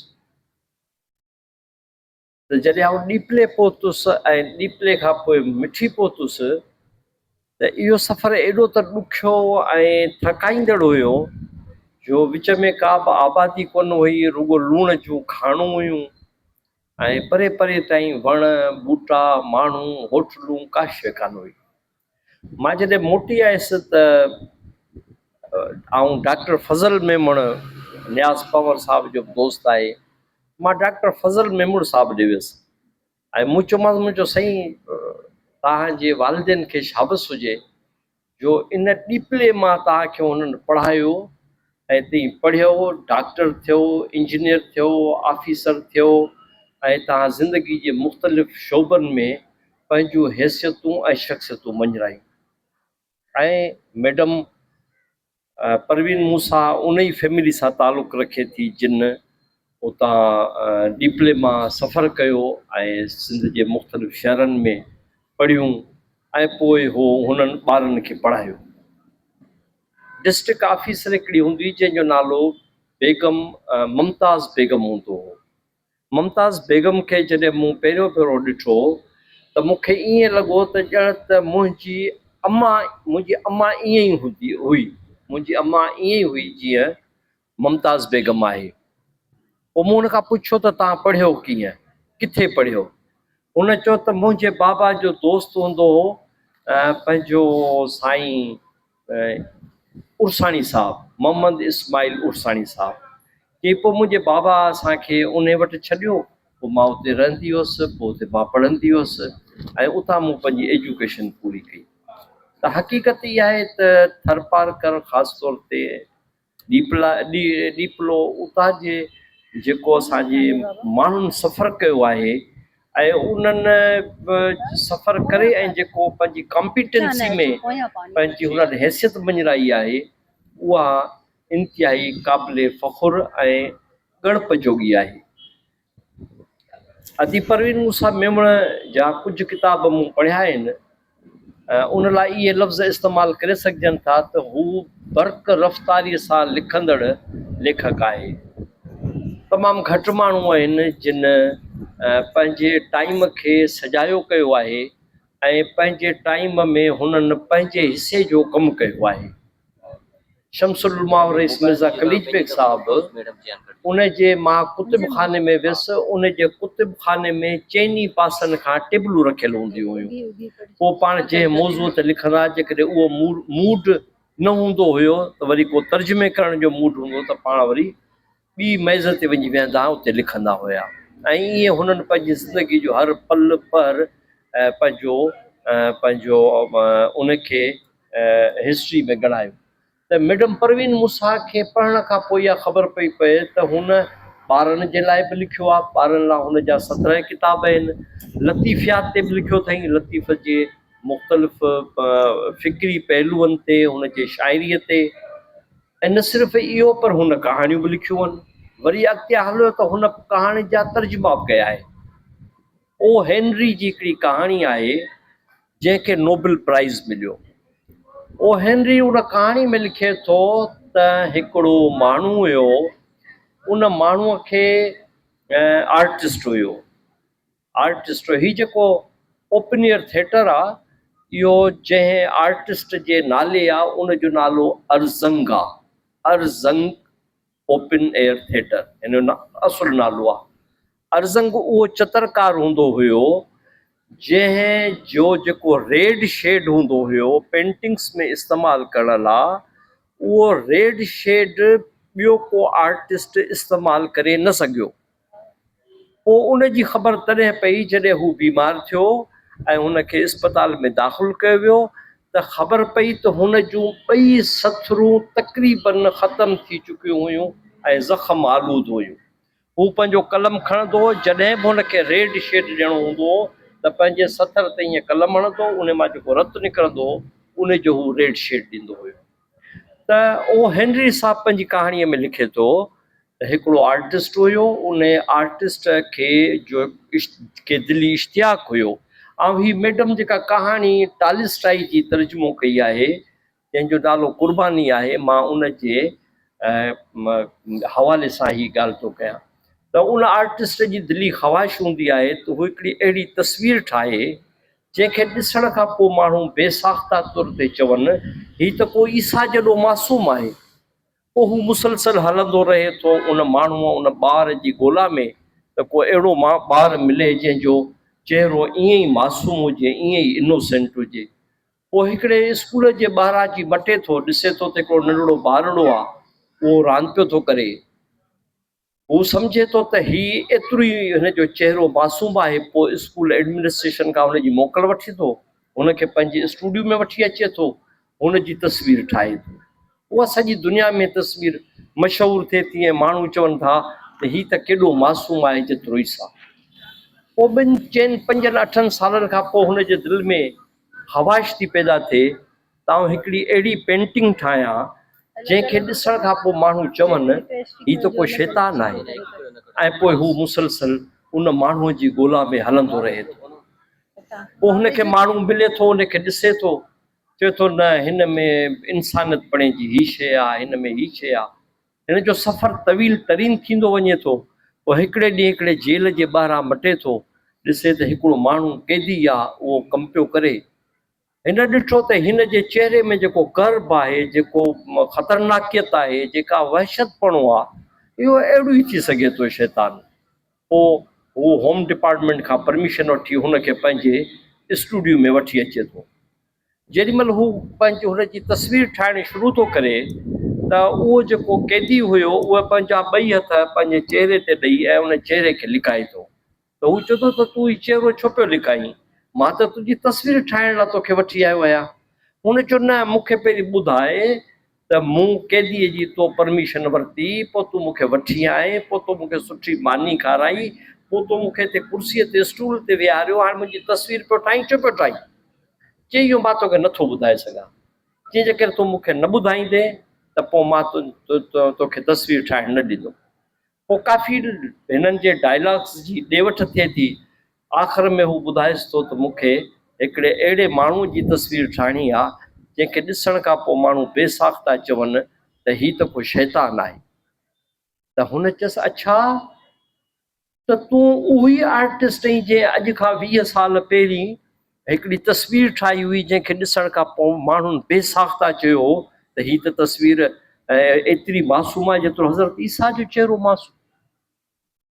ته جڏهن آئون ڏيپلي پهتس ۽ ڏيپلي کان پوء مٺي پهتس ته اهو سفر ايڏو ته ڏکيو ۽ ٿڪائيندڙ هيو جو وچ ۾ ڪا به آبادي ڪونه هئي، رڳو لوڻ جون کاڻون هيون ۽ پري پري تائين وڻ، ٻوٽا، ماڻهو، هوٽلون ڪا شيء ڪانه هئي. مان جڏهن موٽي آيس ته آئون ڊاڪٽر فضل ميمڻ نياز پنهور صاحب جو به دوست آهي مان ڊاڪٽر فضل ميمڻ صاحب ڏي ويس ۽ مون چيومانس مون چيو سائين توهان جي والدين کي شابس هجي جو ان ڏيپلي مان توهان کي هنن پڙهايو ۽ تئين پڙهيو، ڊاڪٽر ٿيو، انجنيئر ٿيو، آفيسر ٿيو ۽ توهان زندگي جي مختلف شعبن ۾ پنهنجون حيثيتون ۽ شخصيتون مڃرايون ۽ ميڊم پروين موسيٰ ان ئي فيملي سان تعلق رکي ٿي جن اتان ڏيپلي مان سفر ڪيو ۽ سنڌ جي مختلف شهرن ۾ پڙهيون ۽ پوء هو هنن ٻارن کي پڙهايو. ڊسٽرڪٽ آفيسر هڪڙي هوندي هئي جنهن جو نالو بيگم ممتاز بيگم هوندو هو. ممتاز بيگم کي جڏهن مون پهريون ڀيرو ڏٺو ته مون کي ائين لڳو ته ڄڻ ته منهنجي اما منهنجي اما ائين ئي هوندي هئي منهنجي اما ائين ئي هئي جيئن ممتاز بيگم آهي. پوء مون هن کان پڇيو ته توهان پڙهيو ڪيئن؟ ڪٿي پڙهيو؟ هن چيو ته منهنجي بابا جو دوست هوندو هو پنهنجو سائين عرساڻي صاحب، محمد اسماعيل عرساڻي صاحب. چي پوء منهنجي بابا اسان کي انهي وٽ ڇڏيو، پوء مان اتي رهندي هيس، پوء اتي مان پڙهندي هيس ۽ اتان مون پنهنجي ايجوڪيشن پوري ڪئي. ته حقيقت اها آهي ته ٿرپارڪر خاص طور تي ڏيپلا ڏيپلو اتان جي جيڪو اسان جي ماڻهن سفر ڪيو آهي ۽ انهن سفر ڪري ۽ جيڪو پنهنجي ڪامپيٽنسي ۾ پنهنجي هنن حيثيت مڃرائي آهي اها انتهائي قابل فخر ۽ ڳڻپ جوڳي آهي. ادي پروين موسيٰ ميمڻ جا ڪجهه ڪتاب مون پڙهيا آهن، ان لاء اهي لفظ استعمال ڪري سگهجن ٿا ته هو برق رفتاريء سان لکندڙ ليکڪ آهي. تمام گهٽ ماڻهو آهن جن پنهنجي ٽائيم کي سجايو ڪيو آهي ۽ پنهنجي ٽائيم ۾ هنن پنهنجي حصي جو ڪم ڪيو آهي. شمس العلماء رئيس مرزا قليچ بيگ صاحب ان جي مان ڪتب خاني ۾ ويس، ان جي ڪتب خاني ۾ چئني پاسن کان ٽيبلون رکيل هونديون هيون، پوء پاڻ جنهن موضوع تي لکندا جيڪڏهن اهو موڊ نه هوندو هيو ته وري ڪو ترجمي ڪرڻ جو موڊ هوندو ته پاڻ وري ٻي ميز تي وڃي ويهندا اتي لکندا هيا ۽ ائين هنن پنهنجي زندگي جو هر پل پهر پنهنجو پنهنجو ان کي هسٽري ۾ ڳڻايو ته ميڊم پروين موسيٰ کي پڙهڻ کان پوء اها خبر پئي پئي ته هن ٻارن جي لاء به لکيو آهي ٻارن لاء هن جا 17 ڪتاب آهن لطيفيات تي به لکيو اٿائين لطيف جي مختلف فڪري پهلوئن تي هن جي شاعريء تي ۽ نه صرف اهو پر هن ڪهاڻيون به لکيون آهن. وري اڳتي هليو ته هن ڪهاڻين جا ترجما به ڪيا آهن. او هينري جي هڪڙي ڪهاڻي آهي جنهن کي نوبل پرائز مليو. او هينري ان ڪهاڻي ۾ لکي ٿو ته هڪڙو ماڻهو هيو ان ماڻهوء کي آرٽسٽ هيو. آرٽسٽ هي جيڪو اوپن ايئر ٿيٽر آ اهو جنهن آرٽسٽ جي نالي آ ان جو نالو ارزنگ آ ارزنگ اوپن ايئر ٿيٽر هن جو اصل نالو آ ارزنگ اهو چترڪار هوندو هيو جنهن جو جيڪو ريڊ شيڊ هوندو هيو پينٽنگس ۾ استعمال ڪرڻ لا اهو ريڊ شيڊ ٻيو ڪو آرٽسٽ استعمال ڪري نه سگهيو پوء ان جي خبر تڏهن پئي جڏهن هو بيمار ٿيو ۽ هن کي اسپتال ۾ داخل ڪيو ويو ته خبر پئي ته هن جون ٻئي سٿرون تقريباً ختم ٿي چڪيون هيون ۽ زخم آلود هيون. هو پنهنجو قلم کڻندو هو، جڏهن به هن کي ريڊ شيڊ ڏيڻو هوندو هو ته پنهنجي سٿر تي ائين قلم هڻندو هو، ان مان جيڪو رت نڪرندو هو، ان جو هو ريڊ شيڊ ڏيندو هيو. ته او هينري صاحب پنهنجي ڪهاڻيء ۾ لکي ٿو ته هڪڙو آرٽسٽ هيو، ان آرٽسٽ کي جو کي دلي اشتياق هيو. آئون هي ميڊم جيڪا ڪهاڻي ٽالسٽائي جي ترجمو ڪئي آهي، جنهن جو نالو قرباني آهي، مان ان جي حوالي سان هي ڳالهه ٿو ڪيان ته ان آرٽسٽ جي دلي خواهش هوندي آهي ته هو هڪڙي اهڙي تصوير ٺاهي جنهن کي ڏسڻ کان پوء ماڻهو بي ساخته طور تي چون، هي ته ڪو عيسيٰ جيڏو معصوم آهي. پوء هو مسلسل هلندو رهي ٿو ان ماڻهوء، ان ٻار جي ڳولا ۾ ته ڪو اهڙو ٻار ملي جنهن جو چهرو ائين ئي معصوم هجي، ائين ئي انوسينٽ هجي. پوء هڪڙي اسڪول جي ٻاهران اچي مٽي ٿو، ڏسي ٿو ته هڪڙو ننڍڙو ٻارڙو آ، اهو راند پيو ٿو ڪري. هو سمجهي ٿو ته هي ايترو ئي هن جو چهرو معصوم آهي، پوء اسڪول ايڊمنسٽريشن کان هن جي موڪل وٺي ٿو، هن کي پنهنجي اسٽوڊيو ۾ وٺي اچي ٿو، هن جي تصوير ٺاهي ٿو. اها سڄي دنيا ۾ تصوير مشهور ٿئي ٿي ۽ ماڻهو چون ٿا ته هي ته ڪيڏو معصوم آهي جيترو عيسيٰ. پوء ٻن، چئن، پنجن، اٺن سالن کان پوء هن جي دل ۾ خواهش ٿي پيدا ٿئي ته آئون هڪڙي اهڙي پينٽنگ ٺاهيان جنهن کي ڏسڻ کان پوء ماڻهو چون هي ته ڪو شيطان آهي ۽ پوء هو مسلسل ان ماڻهوء جي ڳولا ۾ هلندو رهي ٿو. پوء هن کي ماڻهو ملي ٿو، ان کي ڏسي ٿو، چوي ٿو نه هن ۾ انسانيت پڻي جي هي شيء آهي، هن ۾ هي شيء آهي. هن جو سفر طويل ترين ٿيندو وڃي ٿو. پوء هڪڙي ڏينهن هڪڙي جيل جي ٻاهران مٽي ٿو، ڏسي ته هڪڙو ماڻهو قيدي آهي، اهو ڪم پيو ڪري. هن ڏٺو ته هن جي چهري ۾ جيڪو ڪرب آهي، جيڪو خطرناڪيت آهي، جيڪا وحشتپڻو آ، اهو اهڙو ئي ٿي سگهي ٿو شيطان. پوء هو هوم ڊپارٽمينٽ کان پرميشن وٺي هن کي پنهنجي اسٽوڊيو ۾ وٺي اچي ٿو. جيڏي مهل هو پنهنجي هن جي تصوير ٺاهڻ شروع ٿو ڪري ته اهو جيڪو قيدي هيو اهو پنهنجا ٻئي هٿ پنهنجي چهري تي ڏئي ۽ ان چهري کي لڪائي ٿو. ته هو چوندو ته تون هي چهرو ڇو پيو لڪائين؟ مان ته تنهنجي تصوير ٺاهڻ لاء توکي وٺي آيو آهيان. هن چيو، نه، مون کي پهرين ٻڌاء ته مون قيديء جي تو پرميشن ورتي، پوء تون مون کي وٺي آئين، پوء تو مون کي سٺي ماني کارائي، پوء تو مون کي هتي ڪرسيء تي اسٽول تي ويهاريو، هاڻي منهنجي تصوير پيو ٺاهين، ڇو پيو ٺاهين؟ چيائين، اهو مان توکي نٿو ٻڌائي سگهان. چيائين، جيڪڏهن تون مون کي نه ٻڌائيندين ته پوء مان توکي تصوير ٺاهڻ نه ڏيندم. پوء ڪافي هنن جي ڊائلاگس جي ڏي وٺ ٿئي ٿي. آخر ۾ هو ٻڌائيس ٿو ته مون کي هڪڙي اهڙي ماڻهوء جي تصوير ٺاهڻي آ، جنهن کي ڏسڻ کان پوء ماڻهو بي ساخته چون ته هي ته ڪو شيطان آهي. ته هن چيس اڇا! ته تون اهو ئي آرٽسٽ آهين جنهن اڄ کان 20 سال پهرين هڪڙي تصوير ٺاهي هئي جنهن کي ڏسڻ کان پوء ماڻهن بي ساخته چيو هو ته هي ته تصوير ايتري معصوم آهي جيترو حضرت عيسيٰ جو چهرو معصوم.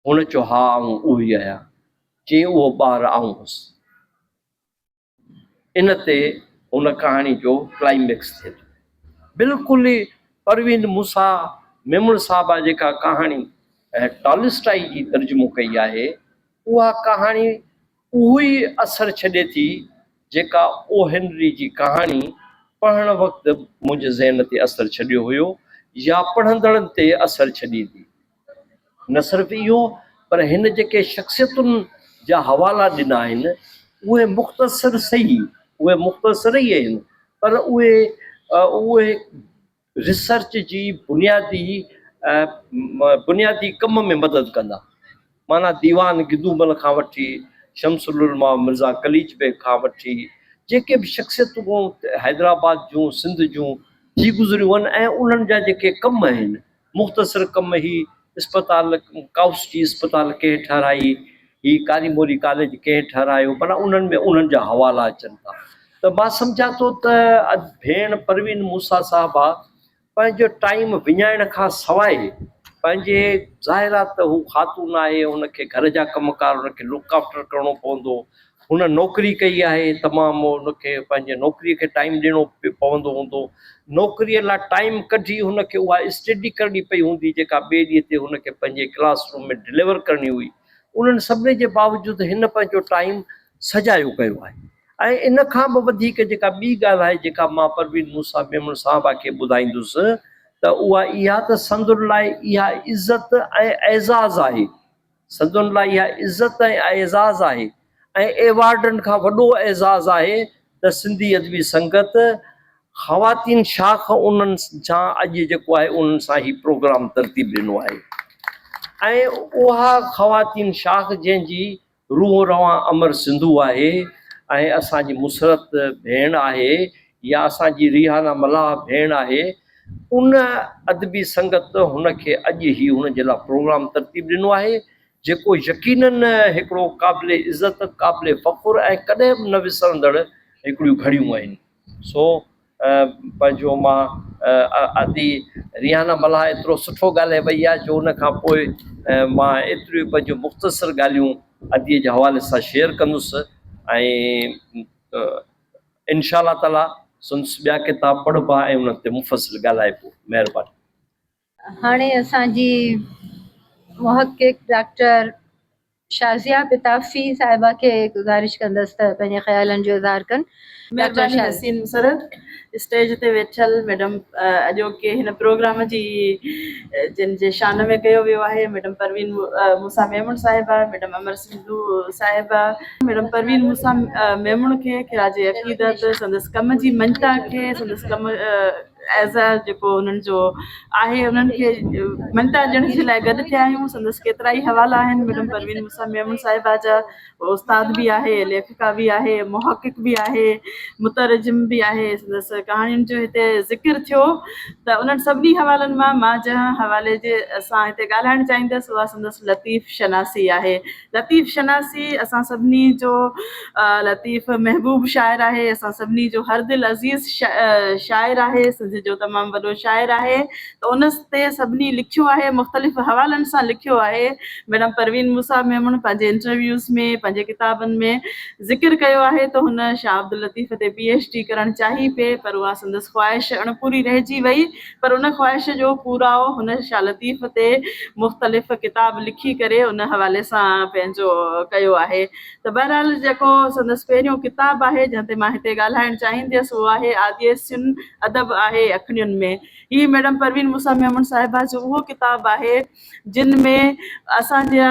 هن چيو ها آئون اهو ئي آهيان. چيائين اهو ٻار آئون هوس. ان تي هن ڪهاڻي جو ڪلائميڪس ٿئي ٿو. بلڪل ئي پروين موسيٰ ميمڻ صاحبه جيڪا ڪهاڻي ٽالسٽائي جي ترجمو ڪئي آهي، اها ڪهاڻي اهو ئي اثر ڇڏي ٿي جيڪا او هينري جي ڪهاڻي پڙهڻ وقت منهنجي ذهن تي اثر ڇڏيو هيو يا پڙهندڙن تي اثر ڇڏيندي. نه صرف اهو پر هن جيڪي شخصيتن جا حوالا ڏنا آهن اهي مختصر سهي اهي مختصر ئي آهن پر اهي اهي ريسرچ جي بنيادي بنيادي ڪم ۾ مدد ڪندا معنيٰ ديوان گدومل کان وٺي شمس العلماء مرزا قليچ بيگ کان وٺي جيڪي به شخصيتون حيدرآباد جون سنڌ جون ٿي گذريون آهن ۽ انهن جا جيڪي ڪم آهن مختصر ڪم هي اسپتال ڪائوس جي اسپتال ڪنهن ٺهرائي، هي ڪاري موري ڪاليج ڪنهن ٺهرايو معنيٰ انهن ۾ انهن جا حوالا اچن ٿا ته مان سمجهان ٿو ته ڀيڻ پروين موسيٰ صاحبه پنهنجو ٽائيم وڃائڻ کان سواء پنهنجي ظاهر آ ته هو خاتون آهي هن کي گهر جا ڪم ڪار هن کي لڪ آفٽر ڪرڻو پوندو هن نوڪري ڪئي آهي تمام هن کي پنهنجي نوڪري کي ٽائيم ڏيڻو پوندو هوندو نوڪري لاء ٽائيم ڪڍي هن کي اها اسٽڊي ڪرڻي پئي هوندي جيڪا ٻئي ڏينهن تي هن کي پنهنجي ڪلاس روم ۾ ڊليور ڪرڻي هئي انهن سڀني جي باوجود هن پنهنجو ٽائيم سجايو ڪيو آهي ۽ ان کان به وڌيڪ جيڪا ٻي ڳالهه آهي جيڪا مان پروين موسيٰ ميمڻ صاحبه کي ٻڌائيندس ته اها اها ته سندن لاء اها عزت ۽ اعزاز آهي سندن لاء اها عزت ۽ اعزاز آهي ۽ ايوارڊن کان وڏو اعزاز آهي ته سنڌي ادبي سنگت خواتين شاخ انهن سان اڄ جيڪو آهي انهن سان هي پروگرام ترتيب ڏنو آهي ۽ اها خواتين شاخ جنهن جي روح روان امر سنڌو آهي ۽ اسان جي مسرت ڀيڻ آهي يا اسان جي ريحانه ملاح ڀيڻ آهي ان ادبي سنگت هن کي اڄ هي هن جي لاء پروگرام ترتيب ڏنو آهي جيڪو يقينن هڪڙو قابل عزت قابل فخر ۽ ڪڏهن به نه وسرندڙ هڪڙيون گهڙيون آهن سو پنهنجو مان ادي ريحانه ملاح ايترو سٺو ڳالهائي وئي آهي جو ان کان پوء مان ايتريون پنهنجون مختصر ڳالهيون ادي جي حوالي سان شيئر ڪندس ۽ انشاء الله تعالي سندس ٻيا ڪتاب پڙهبا ۽ انهن تي مفصل ڳالهائبو مهرباني. هاڻي اسان جي محقق ڊاڪٽر شازيه پتافي صاحبه کي گذارش ڪندس ته پنهنجي خيالن جو اظهار ڪن. مهرباني حسين مسرت اسٽيج تي ويٺل ميڊم اڄوڪي هن پروگرام جي جن جي شان ۾ ڪيو ويو آهي ميڊم پروين موسيٰ ميمڻ صاحبه ميڊم امر سنڌو صاحبه ميڊم پروين موسيٰ ميمڻ کي خراج عقيدت سندس ڪم جي مڃتا کي سندس ڪم ايز ا جيڪو انهن جو آهي انهن کي مڃتا ڏيڻ جي لاء گڏ ٿيا آهيون سندس ڪيترا ئي حوالا آهن ميڊم پروين موسيٰ ميمڻ صاحبه جا استاد به آهي ليکڪا به آهي محقق به آهي مترجم به آهي سندس ڪهاڻين جو هتي ذڪر ٿيو ته انهن سڀني حوالن مان مان جنهن حوالي جي سان هتي ڳالهائڻ چاهيندس اها سندس لطيف شناسي آهي لطيف شناسي اسان سڀني جو لطيف محبوب شاعر آهي اسان سڀني جو هر دل عزيز شاعر آهي سنڌ جو تمام وڏو شاعر آهي ته ان تي سڀني لکيو آهي مختلف حوالن سان لکيو آهي ميڊم پروين موسيٰ ميمڻ پنهنجي انٽرويوز ۾ پنهنجي ڪتابن ۾ ذڪر ڪيو آهي ته هن شاهه عبداللطيف تي پي ايڇ ڊي ڪرڻ چاهي پئي پر اها سندس خواهش اڻپوري رهجي وئي پر ان خواهش جو پورائو هن شاهه لطيف تي مختلف ڪتاب لکي ڪري ان حوالي سان پنهنجو ڪيو آهي ته بهرحال جيڪو سندس پهريون ڪتاب آهي جنهن تي مان هتي ڳالهائڻ چاهينديس اهو آهي آديسين ادب آهي اکڙين ۾ هي ميڊم پروين موسيٰ ميمڻ صاحبه جو اهو ڪتاب آهي جن ۾ اسان جا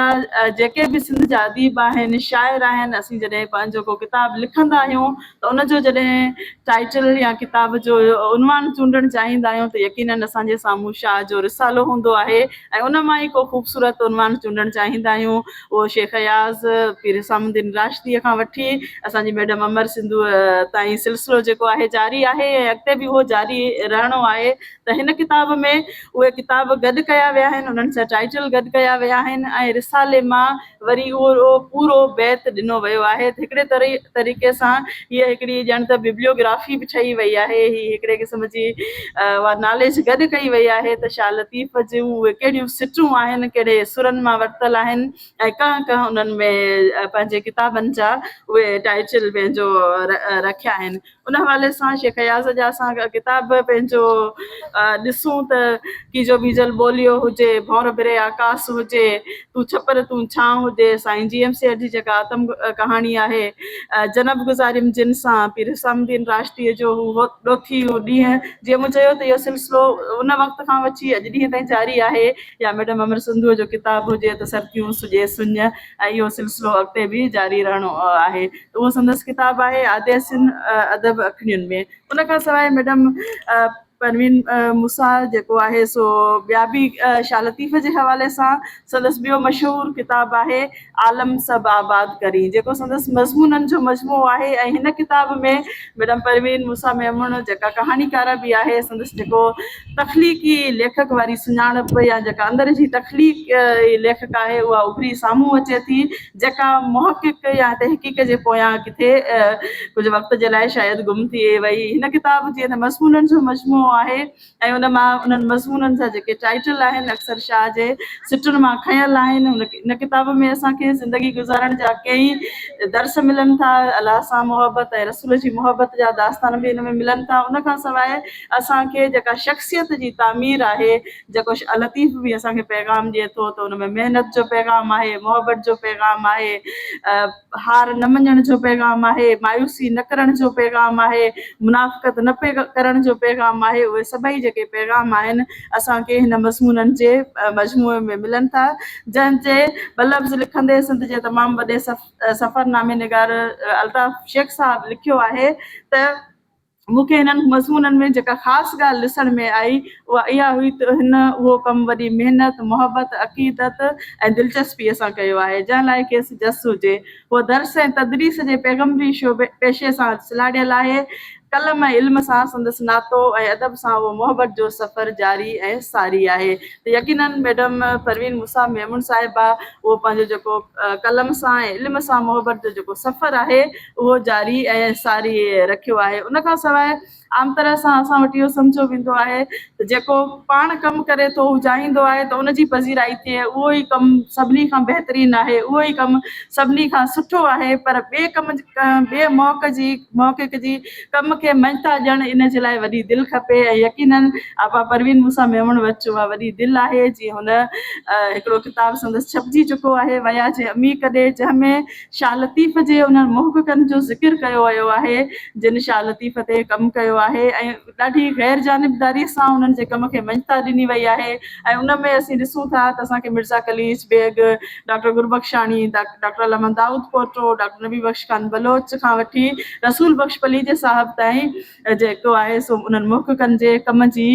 جيڪي به سنڌ جا اديب آهن، شاعر آهن، اسين جڏهن پنهنجو ڪو ڪتاب لکندا آهيون ته ان جو جڏهن ٽائيٽل يا ڪتاب جو عنوان چونڊڻ چاهيندا آهيون ته يقينن اسان جي سامهون شاهه جو رسالو هوندو آهي ۽ ان مان ئي ڪو خوبصورت عنوان چونڊڻ چاهيندا آهيون. اهو شيخ اياز، پير حسام الدين راشديء کان وٺي اسان جي ميڊم امر سنڌوء تائين سلسلو جيڪو آهي جاري آهي ۽ اڳتي به اهو جاري رهڻو آهي ته هن ڪتاب ۾ اهي ڪتاب گڏ ڪيا ويا آهن، انهن جا ٽائيٽل گڏ ڪيا ويا آهن ۽ رسالي مان وري اهو پورو بيت ڏنو ويو آهي ته هڪڙي طريقي سان هيء هڪڙي ڄڻ ته ببليوگرافي به ٺهي وئي آهي. هي هڪڙي قسم جي اها ناليج گڏ ڪئي وئي آهي ته شاهه لطيف جون اهي ڪهڙيون سٽون آهن، ڪهڙي سرن مان ورتل آهن ۽ ڪنهن ڪنهن انهن ۾ پنهنجي ڪتابن جا اهي ٽائيٽل پنهنجو رکيا آهن. ان حوالي سان شيخ اياز جا اسان ڪتاب پنهنجو ڏسون ته ڪيجو ٻيجل ٻوليو هجي، ڀونر بري آڪاس هجي، تون ڇپر تون ڇانو هجي، سائين جي ايم سيد جي جيڪا آتم ڪهاڻي آهي، جنب گذاريم جن سان، پير حسام الدين راشديء جو هو ڏوٿي هو ڏينهن، جيئن مون چيو ته اهو سلسلو ان وقت کان وٺي اڄ ڏينهن تائين جاري آهي يا ميڊم امر سنڌوء جو ڪتاب هجي ته سرتيون سڄي سڃ ۽ اهو سلسلو اڳتي به جاري رهڻو آهي. اهو سندس ڪتاب آهي آديسين ادب اکڙين ۾. ان کان سواء ميڊم پروين موسيٰ جيڪو آهي سو ٻيا به شاهه لطيف جي حوالي سان سندس ٻيو مشهور ڪتاب آهي عالم سڀ آباد ڪرين جيڪو سندس مضمونن جو مجموعو آهي ۽ هن ڪتاب ۾ ميڊم پروين موسيٰ ميمڻ جيڪا ڪهاڻيڪاره به آهي سندس جيڪو تخليقي ليکڪ واري سڃاڻپ يا جيڪا اندر جي تخليق ليکڪ آهي اها اڀري سامهون اچي ٿي جيڪا محقق يا تحقيق جي پويان ڪٿي ڪجهه وقت جي لاء شايد گم ٿي وئي. هن ڪتاب جيئن ته مضمونن جو مجموعو آهي ۽ ان مان انهن مضمونن جا جيڪي ٽائيٽل آهن اڪثر شاهه جي سٽن مان کنيل آهن. هن ڪتاب ۾ اسان کي زندگي گذارڻ جا ڪيئي درس ملن ٿا. الله سان محبت ۽ رسول جي محبت جا داستان به هن ۾ ملن ٿا. ان کان سواء اسان کي جيڪا شخصيت جي تعمير آهي جيڪو شاهه لطيف به اسان کي پيغام ڏئي ٿو ته ان ۾ محنت جو پيغام آهي، محبت جو پيغام آهي، هار نه مڃڻ جو پيغام آهي، مايوسي نه ڪرڻ جو پيغام آهي، منافقت نه ڪرڻ جو پيغام آهي، اهي سڀئي جيڪي پيغام آهن اسان کي هن مضمونن جي مجموعي ۾ ملن ٿا، جنهن تي ٻه لفظ لکندي سنڌ جي تمام وڏي سفرنامي نگار الطاف شيخ صاحب لکيو آهي ته. مون کي هنن مضمونن ۾ جيڪا خاص ڳالهه ڏسڻ ۾ آئي اها اها هئي ته هن اهو ڪم وڏي محنت، محبت، عقيدت ۽ دلچسپيء سان ڪيو آهي، جنهن لاء کيس جس هجي. هوء درس ۽ تدريس جي پيغمبري شعبي، پيشي سان سلهاڙيل آهي. قلم ۽ علم سان سندس ناتو ۽ ادب سان اهو محبت جو سفر جاري ۽ ساري آهي ته يقيناً ميڊم پروين موسيٰ ميمڻ صاحبه اهو پنهنجو جيڪو قلم سان ۽ علم سان محبت جو جيڪو سفر آهي اهو جاري ۽ ساري رکيو آهي. ان کان سواء عام طرح سان اسان وٽ اهو سمجهيو ويندو آهي ته جيڪو پاڻ ڪم ڪري ٿو هو چاهيندو آهي ته ان جي پذيرائي ٿئي اهو ئي ڪم سڀني کان بهترين آهي اهو ئي ڪم سڀني کان سٺو آهي پر ٻئي ڪم ٻئي محق جي محقق جي ڪم کي مڃتا ڏيڻ ان جي لاء وڏي دل کپي ۽ يقينن آپا پروين موسيٰ ميمڻ وٽ اها وڏي دل آهي جيئن هن هڪڙو ڪتاب سندس ڇپجي چڪو آهي ويا جي عميق ڏي جنهن ۾ شاهه لطيف جي انهن محققن جو ذڪر ڪيو ويو آهي، جن شاهه لطيف تي ڪم ڪيو آهي ۽ ڏاڍي غير جانبداريء سان انهن جي ڪم کي مڃتا ڏني وئي آهي ۽ ان ۾ اسين ڏسون ٿا ته اسان کي مرزا قليچ بيگ، ڊاڪٽر گربخشاڻي، ڊاڪٽر علامه دائود پوٽو، ڊاڪٽر نبي بخش خان بلوچ کان وٺي رسول بخش پليجي صاحب تائين جيڪو آهي سو انهن محققن جي ڪم جي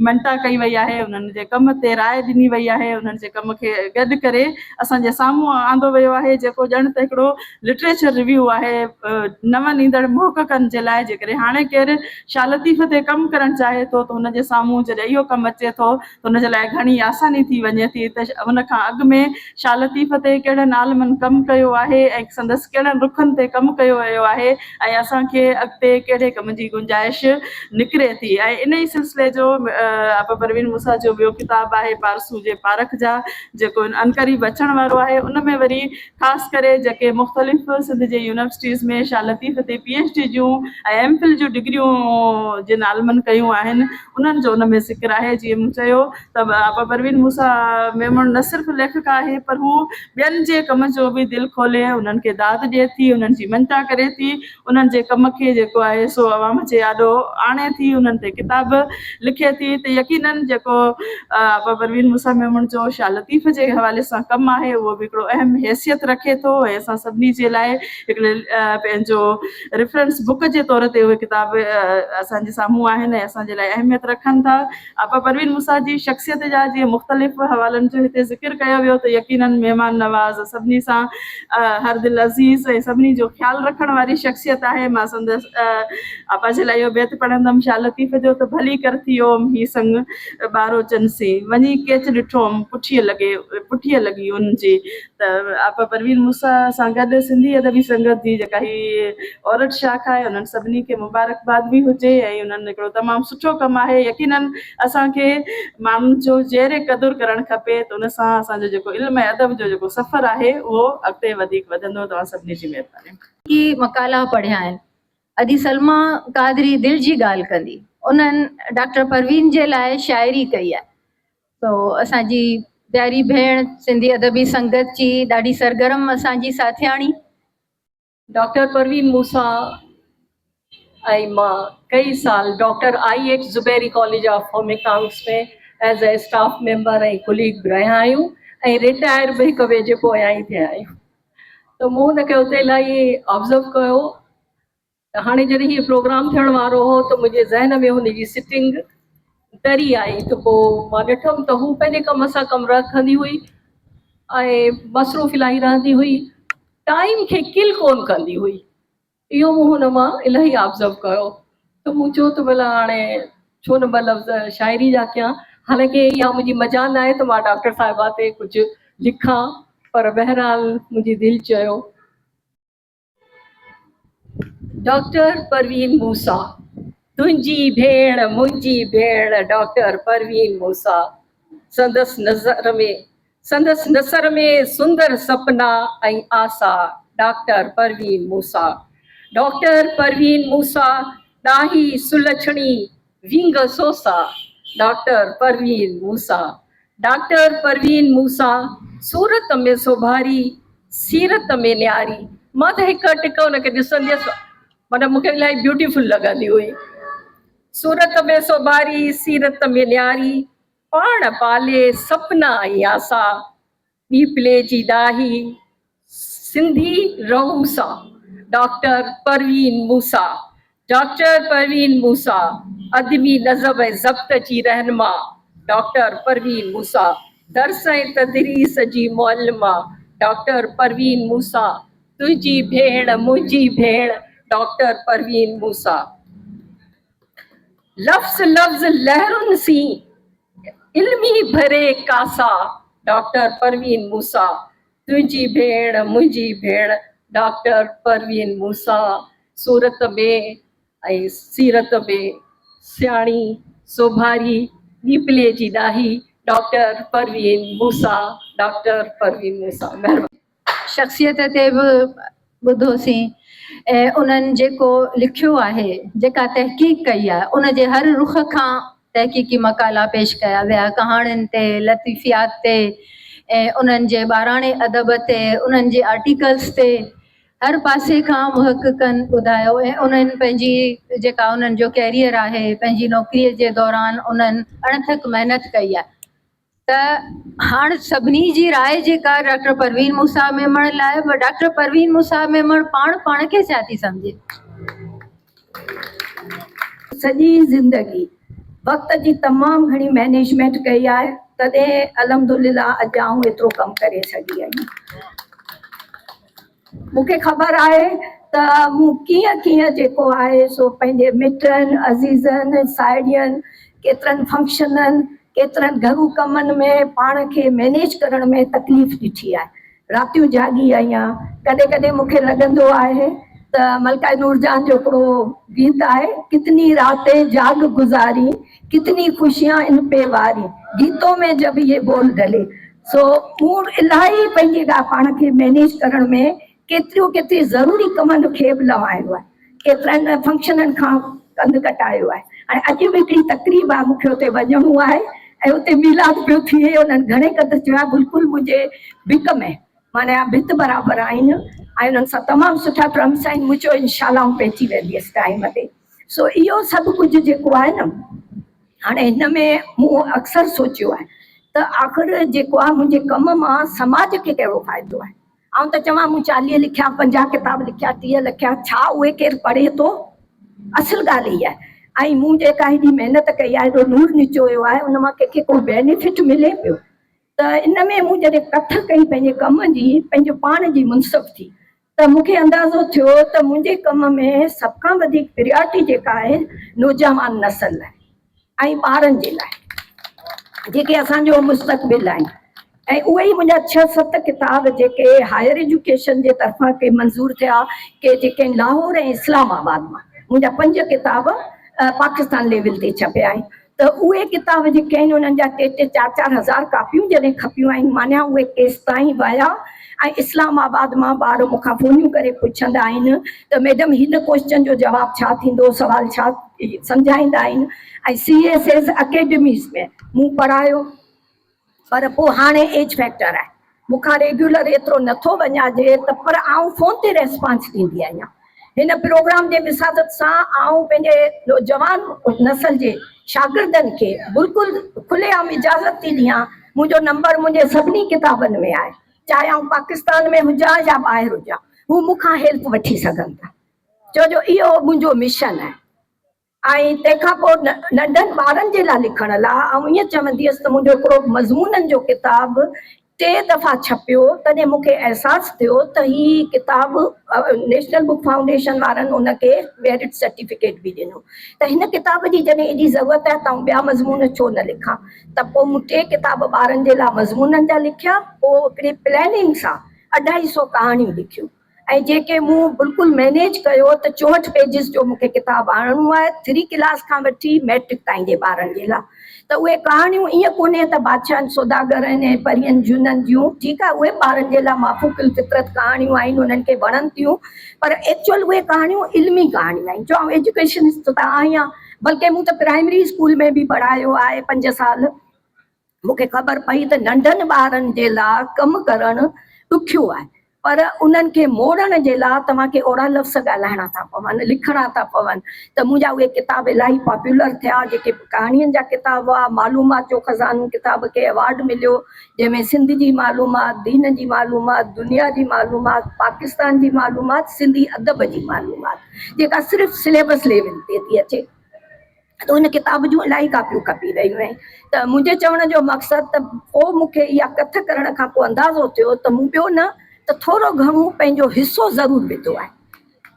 مڃتا ڪئي وئي آهي، انهن جي ڪم تي راء ڏني وئي آهي، انهن جي ڪم کي گڏ ڪري اسان جي سامهون آندو ويو آهي، جيڪو ڄڻ ته هڪڙو لٽريچر ريويو آهي نون ايندڙ محققن جي لاء، جيڪڏهن هاڻي ڪير شاهه لطيف تي ڪم ڪرڻ چاهي ٿو ته هن جي سامهون جڏهن اهو ڪم اچي ٿو ته ان جي لاء گهڻي آساني ٿي وڃي ٿي ته ان کان اڳ ۾ شاهه لطيف تي ڪهڙن عالمن ڪم ڪيو آهي ۽ سندس ڪهڙن رخن تي ڪم ڪيو ويو آهي ۽ اسان کي اڳتي ڪهڙي ڪم جي گنجائش نڪري ٿي ۽ ان ئي سلسلي جو آپا پروين موسيٰ جو ٻيو ڪتاب آهي پارسو جي پارک جا جيڪو عنقريب اچڻ وارو آهي ان ۾ وري خاص ڪري جيڪي مختلف سنڌ جي يونيورسٽيز ۾ شاهه لطيف تي پي ايڇ ڊي جون ۽ ايم فل جون ڊگريون جن عالمن ڪيون آهن انهن جو ان ۾ ذڪر آهي جيئن مون چيو ته آپا پروين موسيٰ ميمڻ نه صرف ليکڪ آهي پر هو ٻين جي ڪم جو به دل کولي انهن کي داد ڏئي ٿي انهن جي مڃتا ڪري ٿي انهن جي ڪم کي جيڪو آهي سو عوام جي آڏو آڻي ٿي انهن تي ڪتاب لکي ٿي ته يقينن جيڪو آپا پروين موسيٰ ميمڻ جو شاهه لطيف جي حوالي سان ڪم آهي اهو به هڪڙو اهم حيثيت رکي ٿو ۽ اسان سڀني جي لاء هڪڙي پنهنجو ريفرنس بڪ جي طور تي اهي ڪتاب اسان جي سامهون آهن ۽ اسان جي لاء اهميت رکن ٿا. آپا پروين موسيٰ جي شخصيت جا جيئن مختلف حوالن جو هتي ذڪر ڪيو ويو ته يقينن مهمان نواز، سڀني سان هر دل عزيز ۽ سڀني جو خيال رکڻ واري شخصيت آهي. مان سندس آپا جي لاء اهو بيت پڙهندم شاهه لطيف جو ته ڀلي ڪر ٿيوم هي سڱ ٻاروچن سين، وڃي ڪيچ ڏٺوم پٺيء لڳي پٺيء لڳي ان جي. ته آپا پروين موسيٰ سان گڏ سنڌي ادبي سنگت جي جيڪا هي عورت شاخ آهي انهن سڀني کي مبارڪباد به هجي ۽ انهن هڪڙو تمام سٺو ڪم آهي يقينن اسان کي ماڻهن جو زير قدر ڪرڻ کپي ته ان سان اسان جو جيڪو علم ۽ ادب جو جيڪو سفر آهي اهو اڳتي وڌيڪ وڌندو توهان سڀني جي مهرباني. ڪي مقالا پڙهيا آهن. ادي سلميٰ قادري دل جي ڳالهه ڪندي انهن ڊاڪٽر پروين جي لاء شاعري ڪئي آهي. سو اسان جي پياري ڀيڻ سنڌي ادبي سنگت جي ڏاڍي سرگرم اسان جي ساٿياڻي. ڊاڪٽر پروين موسيٰ ۽ مان ڪئي سال doctor I H Zubairi college of home economics ۾ as a staff member ۽ colleague به رهيا آهيون ۽ رٽائر به هڪ ٻئي جي پويان ئي ٿيا آهيون ته مون هن کي اتي الاهي آبزرو ڪيو ته هاڻي جڏهن هي پروگرام ٿيڻ وارو هو ته منهنجي ذهن ۾ هن جي سٽنگ تري آئي ته پوء مان ڏٺم ته هو پنهنجي ڪم سان ڪم رکندي هئي ۽ مصروف الاهي رهندي هئي ٽائيم کي ڪل ڪون ڪندي هئي اهو مون هن مان الاهي آبزرو ڪيو ته مون چيو ته ڀلا هاڻي ڇو نه ٻه لفظ شاعري جا ڪيان حالانڪه اها منهنجي مجال ناهي ته مان ڊاڪٽر صاحبه تي ڪجهه لکان پر بهرحال منهنجي دل چيو. ڊاڪٽر پروين موسيٰ، تنهنجي ڀيڻ منهنجي ڀيڻ ڊاڪٽر پروين موسيٰ، سندس نظر ۾ سندس نثر ۾ سندر سپنا ۽ آسا ڊاڪٽر پروين موسيٰ، ڊاڪٽر پروين موسيٰ، ڏاهي سلڇڻي وينگ سوسا ڊاڪٽر پروين موسيٰ، ڊاڪٽر پروين موسيٰ، صورت ۾ سوڀاري، سيرت ۾ نياري. مان ته هڪ ٽڪ ان کي ڏسندي هيس معنيٰ مون کي الاهي بيوٽيفل لڳندي هئي. صورت ۾ سوڀاري، سيرت ۾ نياري، پاڻ پالي سپنا ۽ آسا، ڏيپلي جي ڏاهي، سنڌي رئوسا، ڊاڪٽر پروين موسيٰ، ڊاڪٽر پروين موسيٰ، ادبي نظم ۽ ضبط جي رهنما ڊاڪٽر پروين موسيٰ، درس ۽ تدريس جي معلمه ڊاڪٽر پروين موسيٰ، تنهنجي ڀيڻ منهنجي ڀيڻ ڊاڪٽر پروين موسيٰ. لفظ لفظ لهرن سين علمي ڀري ڪاسا ڊاڪٽر پروين موسيٰ، تنهنجي ڀيڻ منهنجي ڀيڻ ڊاڪٽر پروين موسيٰ، صورت ۾ ۽ سيرت ۾ سياڻي سوڀاري ڏيپلي جي ڏاهي ڊاڪٽر پروين موسيٰ، ڊاڪٽر پروين موسيٰ. مهرباني. شخصيت تي به ٻڌوسين ۽ انهن جيڪو لکيو آهي، جيڪا تحقيق ڪئي آهي، ان جي هر رخ کان تحقيقي مقالا پيش ڪيا ويا، ڪهاڻين تي، لطيفيات تي ۽ انهن جي ٻاراڻي ادب تي، انهن جي آرٽيڪلز تي، هر پاسي کان محققن ٻڌايو ۽ انهن پنهنجي جيڪا انهن جو ڪيريئر آهي، پنهنجي نوڪريء جي دوران انهن اڻٿڪ محنت ڪئي آهي. ته هاڻ سڀني جي راء جيڪا ڊاڪٽر پروين موسيٰ ميمڻ لاء پر ڊاڪٽر پروين موسيٰ ميمڻ پاڻ پاڻ کي ڇا ٿي سمجهي؟ سڄي زندگي وقت جي تمام گهڻي مئنيجمينٽ ڪئي آهي تڏهن الحمدلله اڄ آئون ايترو ڪم ڪري سگهي آهيان. مون کي خبر آهي ته مون ڪيئن ڪيئن جيڪو آهي سو پنهنجي مٽن، عزيزن، ساهيڙين، ڪيترن فنڪشنن، ڪيترن گهرو ڪمن ۾ پاڻ کي مئنيج ڪرڻ ۾ تڪليف ڏٺي آهي. راتيون جاڳي آهيان. ڪڏهن ڪڏهن مون کي لڳندو آهي ته ملڪه نورجهان جو هڪڙو گيت آهي، ڪتني راتين جاڳ گذاري، ڪتني خوشيان ان پي واري، گيتون ۾ جب يي بول ڊلي. سو مون الاهي پنهنجي ڳا پاڻ کي مئنيج ڪرڻ ۾ ڪيتريون ڪيتري ضروري ڪمن کي به لنوايو آهي، ڪيترن فنڪشنن کان ڪنڌ ڪٽايو آهي. هاڻي اڄ به هڪڙي تقريب آهي، مون کي اتي وڃڻو آهي ۽ اتي ميلاد پيو ٿئي، انهن گهڻي قدر چيو آهي بلڪل منهنجي ڀڪ ۾ معنيٰ ڀت برابر آهن ۽ انهن سان تمام سٺا ٽرمس آهن، مون چيو انشاء الله آئون پهچي وينديس ٽائيم تي. سو اهو سڀ ڪجهه جيڪو آهي نه هاڻي هن ۾ مون اڪثر سوچيو آهي ته آخر جيڪو آهي منهنجي ڪم مان سماج کي ڪهڙو فائدو آهي. آئون ته چوان مون 40 لکيا، 50 ڪتاب لکيا، 30 لکيا، ڇا اهي ڪير پڙهي ٿو؟ اصل ڳالهه هي آهي ۽ مون جيڪا هيڏي محنت ڪئي آهي، هيڏو نور نچويو آهي، ان مان ڪنهن کي ڪو بينيفٽ ملي پيو؟ ته ان ۾ مون جڏهن ڪٿ ڪئي پنهنجي ڪم جي، پنهنجو پاڻ جي منصف ٿي ته مون کي اندازو ٿيو ته منهنجي ڪم ۾ سڀ کان وڌيڪ پريارٽي جيڪا آهي نوجوان نسل لاء ۽ ٻارن جي لاء جيڪي اسان جو مستقبل آهن ۽ اهي ئي منهنجا ڇهه ست ڪتاب جيڪي هائر ايجوڪيشن جي طرفان ڪي منظور ٿيا ڪي جيڪي لاهور ۽ اسلام آباد مان منهنجا پنج ڪتاب پاڪستان ليول تي ڇپيا آهن ته اهي ڪتاب جيڪي آهن انهن جا ٽي ٽي چار چار هزار ڪاپيون جڏهن کپيون آهن معنيٰ اهي ڪيستائين ويا ۽ اسلام آباد مان ٻار مون کان فونيون ڪري پڇندا آهن ته ميڊم هن ڪوئسچن جو جواب ڇا ٿيندو سوال ڇا سمجهائيندا آهن ۽ سي ايس ايس اڪيڊميز ۾ مون پڙهايو پر پوء هاڻي ايج فيڪٽر آهي مون کان ريگيولر ايترو نٿو وڃاجي ته پر آئون فون تي ريسپانس ڏيندي آهيان هن پروگرام جي وساطت سان آئون پنهنجي نوجوان نسل جي شاگردن کي بلڪل کلي عام اجازت ٿي ڏيان منهنجو نمبر منهنجي سڀني ڪتابن ۾ آهي چاهي آئون پاڪستان ۾ هجان يا ٻاهر هجان هو مون کان هيلپ وٺي سگهن ٿا ڇو جو اهو منهنجو مشن آهي. ۽ تنهن کان پوء ننڍن ٻارن جي لاء لکڻ لاء آئون ائين چوندي هيس ته منهنجو هڪڙو مضمونن جو ڪتاب ٽي دفعا ڇپيو تڏهن مون کي احساس ٿيو ته هي ڪتاب نيشنل بڪ فائونڊيشن وارن ان کي ميرٽ سرٽيفڪيٽ به ڏنو ته هن ڪتاب جي جڏهن ايڏي ضرورت آهي ته آئون ٻيا مضمون ڇو نه لکان ته پوء مون ٽي ڪتاب ٻارن جي لاء مضمونن جا لکيا پوء هڪڙي پلاننگ سان اڍائي سو ڪهاڻيون لکيون. ۽ جيڪي مون بلڪل مئنيج ڪيو ته 64 پيجز جو مون کي ڪتاب آڻڻو آهي ٿري ڪلاس کان وٺي مئٽرڪ تائين جي ٻارن جي لاء ته اهي ڪهاڻيون ائين ڪونهي ته بادشاهن سوداگرن ۽ پرين جنن جون ٺيڪ آهي اهي ٻارن جي لاء مافوق الفطرت ڪهاڻيون آهن انهن کي وڻن ٿيون پر ايڪچوئل اهي ڪهاڻيون علمي ڪهاڻيون آهن جو آئون ايجوڪيشنسٽ ته آهيان بلڪه مون ته پرائمري اسڪول ۾ به پڙهايو آهي پنج سال مون کي خبر پئي ته ننڍن ٻارن جي لاء ڪم ڪرڻ ڏکيو آهي. پر انهن کي موڙڻ جي لاء توهان کي اوڙا لفظ ڳالهائڻا ٿا پون، لکڻا ٿا پون ته منهنجا اهي ڪتاب الاهي پاپيولر ٿيا، جيڪي ڪهاڻين جا ڪتاب هئا، معلومات جو خزانو ڪتاب کي ايوارڊ مليو، جنهن ۾ سنڌ جي معلومات، دين جي معلومات، دنيا جي معلومات، پاڪستان جي معلومات، سنڌي ادب جي معلومات جيڪا صرف سليبس ليول تي ٿي اچي. ته ان ڪتاب جون الاهي ڪاپيون کپي ويون آهن ته منهنجي چوڻ جو مقصد ته پوء مون کي اها ڪٿ ڪرڻ کان پوء اندازو ٿيو ته مون ٻيو نه ته ٿورو گهڻو پنهنجو حصو ضرور وڌو آهي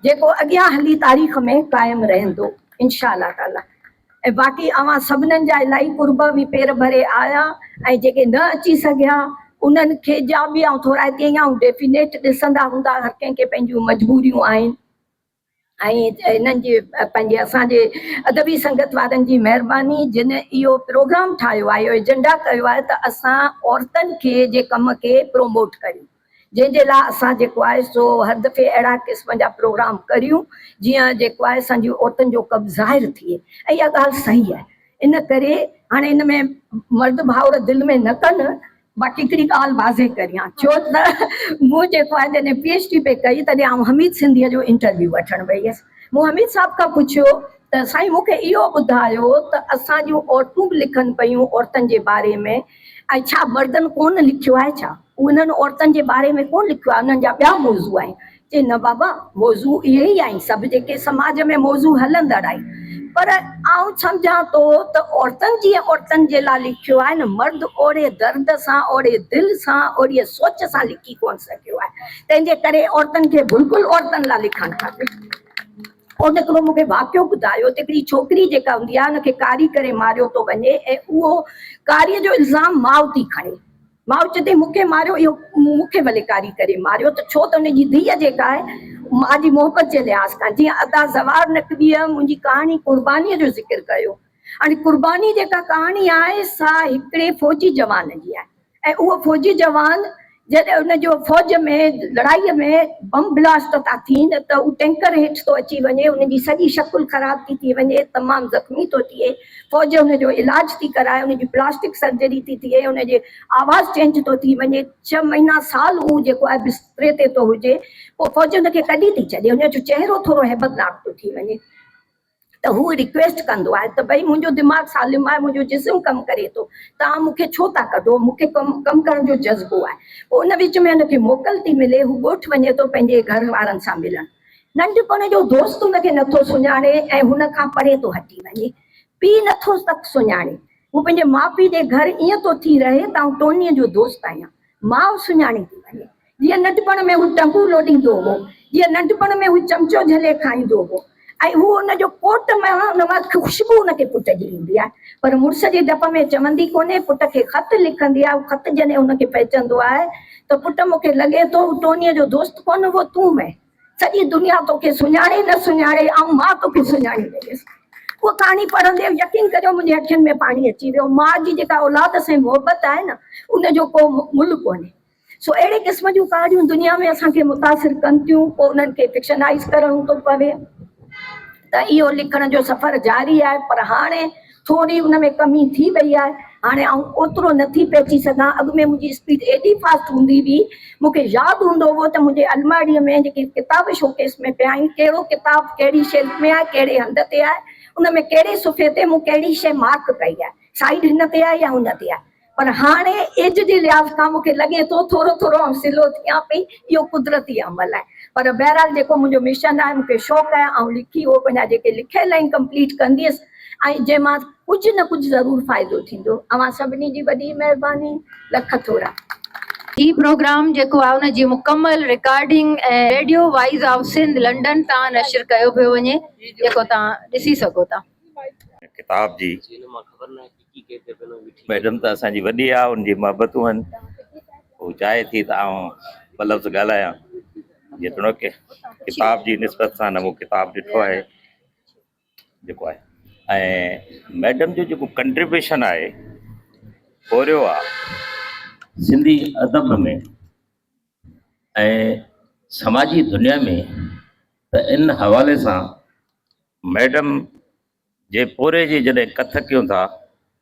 جيڪو اڳيان هلي تاريخ ۾ قائم رهندو انشاء الله تعالي ۽ باقي اوهان سڀنن جا الاهي قرب به پير ڀري آيا ۽ جيڪي نه اچي سگهيا انهن کي جا به آئون ٿورائتي آهيان آئون ڊيفينيٽ ڏسندا هوندا هر ڪنهن کي پنهنجون مجبوريون آهن ۽ هنن جي پنهنجي اسان جي ادبي سنگت وارن جي مهرباني جن اهو پروگرام ٺاهيو آهي اهو ايجنڊا ڪيو آهي ته اسان عورتن کي جي ڪم کي پروموٽ ڪريون جنهن جي لاء اسان جيڪو آهي سو هر دفعي اهڙا قسم جا پروگرام ڪريون جيئن جيڪو آهي اسان جي عورتن جو ڪم ظاهر ٿئي ۽ اها ڳالهه صحيح آهي ان ڪري هاڻي ان ۾ مرد ڀائر دل ۾ نه ڪن باقي هڪڙي ڳالهه واضح ڪريان ڇو ته مون جيڪو آهي جڏهن پي ايڇ ڊي پئي ڪئي تڏهن آئون حميد سنڌيء جو انٽرويو وٺڻ وئي هيس. مون حميد صاحب کان پڇيو ته سائين مون کي اهو ٻڌايو ته اسان جون عورتون به لکن پيون عورتن جي باري ۾ ۽ ڇا مردن ڪونه لکيو آهي ڇا؟ انهن عورتن جي باري ۾ ڪونه لکيو آهي انهن جا ٻيا موضوع آهن. چي نه بابا موضوع اهي ئي آهن سڀ جيڪي سماج ۾ موضوع هلندڙ آهن پر آئون سمجهان ٿو ته عورتن جيئن عورتن جي لاء لکيو آهي نه مرد اوڙي درد سان اوڙي دل سان اوڙيء سوچ سان لکي ڪونه سگهيو آهي تنهن جي ڪري عورتن کي بلڪل عورتن لاء لکڻ کپي. ان هڪڙو مون کي واقعو ٻڌايو ته هڪڙي ڇوڪري جيڪا هوندي آهي ان کي ڪاري ڪري ماريو ٿو وڃي ۽ اهو ڪاريء جو الزام ماء ٿي کڻي. ماء چئي ٿي مون کي ماريو اهو مون کي ڀلي ڪاري ڪري ماريو ته ڇو ته ان جي ڌيء جيڪا آهي ماء جي محبت جي لحاظ کان جيئن ادا زوار نقويء منهنجي ڪهاڻي قربانيء جو ذڪر ڪيو هاڻي قرباني جيڪا ڪهاڻي آهي سا هڪڙي فوجي جوان جي آهي ۽ اهو فوجي جوان جڏهن ان جو فوج ۾ لڙائيء ۾ بم بلاسٽ ٿا ٿين ته هو ٽينڪر هيٺ ٿو اچي وڃي ان جي سڄي شڪل خراب ٿي ٿي وڃي تمام زخمي ٿو ٿئي فوج ان جو علاج ٿي ڪرائي، ان جي پلاسٽڪ سرجري ٿي ٿئي، ان جي آواز چينج ٿو ٿي وڃي، ڇهه مهينا سال هو جيڪو آهي بستري تي ٿو هجي، پوء فوج ان کي ڪڍي ٿي ڇڏي، ان جو چهرو ٿورو هيبتناڪ ٿو ٿي وڃي ته هو ريڪويسٽ ڪندو آهي ته ڀئي منهنجو دماغ سالم آهي، منهنجو جسم ڪم ڪري ٿو، توهان مون کي ڇو ٿا ڪڍو، مون کي ڪم ڪم ڪرڻ جو جذبو آهي. پوء ان وچ ۾ ان کي موڪل ٿي ملي، هو ڳوٺ وڃي ٿو پنهنجي گهر وارن سان ملڻ. ننڍپڻ جو دوست هن کي نٿو سڃاڻي ۽ هن کان پري ٿو هٽي وڃي. پيء نٿو تڪ سڃاڻي. هو پنهنجي ماء پيء جي گهر ائين ٿو ٿي رهي ته آئون ٽونيء جو دوست آهيان. ماء سڃاڻي ٿي وڃي. جيئن ننڍپڻ ۾ هو ٽنگون لوڏيندو هو. جيئن ننڍپڻ ۾ هو چمچو جهلي کائيندو هو ۽ هو ان جو ڪوٽ مان ان مان خوشبو هن کي پٽ جي ايندي آهي. پر مڙس جي ڊپ ۾ چوندي ڪونهي. پٽ کي خط لکندي آهي. اهو خط جڏهن هن کي پهچندو آهي ته پٽ مون کي لڳي ٿو هو ٽونيء جو دوست ڪونه هو تون هئين. سڄي دنيا توکي سڃاڻي نه سڃاڻي آئون مان توکي سڃاڻي ويس. اها ڪهاڻي پڙهندي يقين ڪريو منهنجي اکين ۾ پاڻي اچي ويو. ماء جي جيڪا اولاد سان محبت آهي نه ان جو ڪو ملهه ڪونهي. سو اهڙي قسم جون ڪهاڻيون دنيا ۾ اسان کي متاثر ڪن ٿيون پوء انهن کي فڪشنائيز ڪرڻو ٿو پوي ته اهو لکڻ جو سفر جاري آهي پر هاڻي ٿوري ان ۾ ڪمي ٿي وئي آهي. هاڻي آئون اوترو نه ٿي پهچي سگهان. اڳ ۾ منهنجي اسپيڊ ايڏي فاسٽ هوندي هئي، مون کي ياد هوندو هو ته منهنجي الماڙيء ۾ جيڪي ڪتاب شوڪيس ۾ پيا آهن، ڪهڙو ڪتاب ڪهڙي شيلف ۾ آهي، ڪهڙي هنڌ تي آهي، ان ۾ ڪهڙي صفحي تي مون ڪهڙي شيء مارڪ ڪئي آهي، سائيڊ هن تي آهي يا هن تي آهي. پر هاڻي ايج جي لحاظ کان مون کي لڳي ٿو ٿورو ٿورو آئون سلو ٿيان پئي، اهو قدرتي عمل آهي. پر بهرحال جيڪو منهنجو مشن آهي، مون کي شوق آهي، آئون لکي اهو پنهنجا جيڪي لکيل آهن ڪمپليٽ ڪنديس ۽ جنهن مان ڪجهه نه ڪجهه ضرور فائدو ٿيندو. اوهان سڀني جي وڏي مهرباني. لک ٿورا. هي پروگرام جيڪو آهي ان جي مڪمل recording ۽ radio voice of Sindh London تان نشر ڪيو پيو وڃي جيڪو توهان ڏسي سگهو ٿا. ڪتاب جي ميڊم ته اسان جي وڏي آ ان جي محبتون آهن هو چاهي ٿي ته آئون ٻه لفظ ڳالهايان جيتوڻيڪ ڪتاب جي نسبت سان نه مون ڪتاب ڏٺو آهي جيڪو آهي ۽ ميڊم جو جيڪو ڪنٽريبيوشن آهي پورهيو آ سنڌي ادب ۾ ۽ سماجي دنيا ۾ ته ان حوالي سان ميڊم جي پورهيي جي جڏهن ڪٿ ڪيون ٿا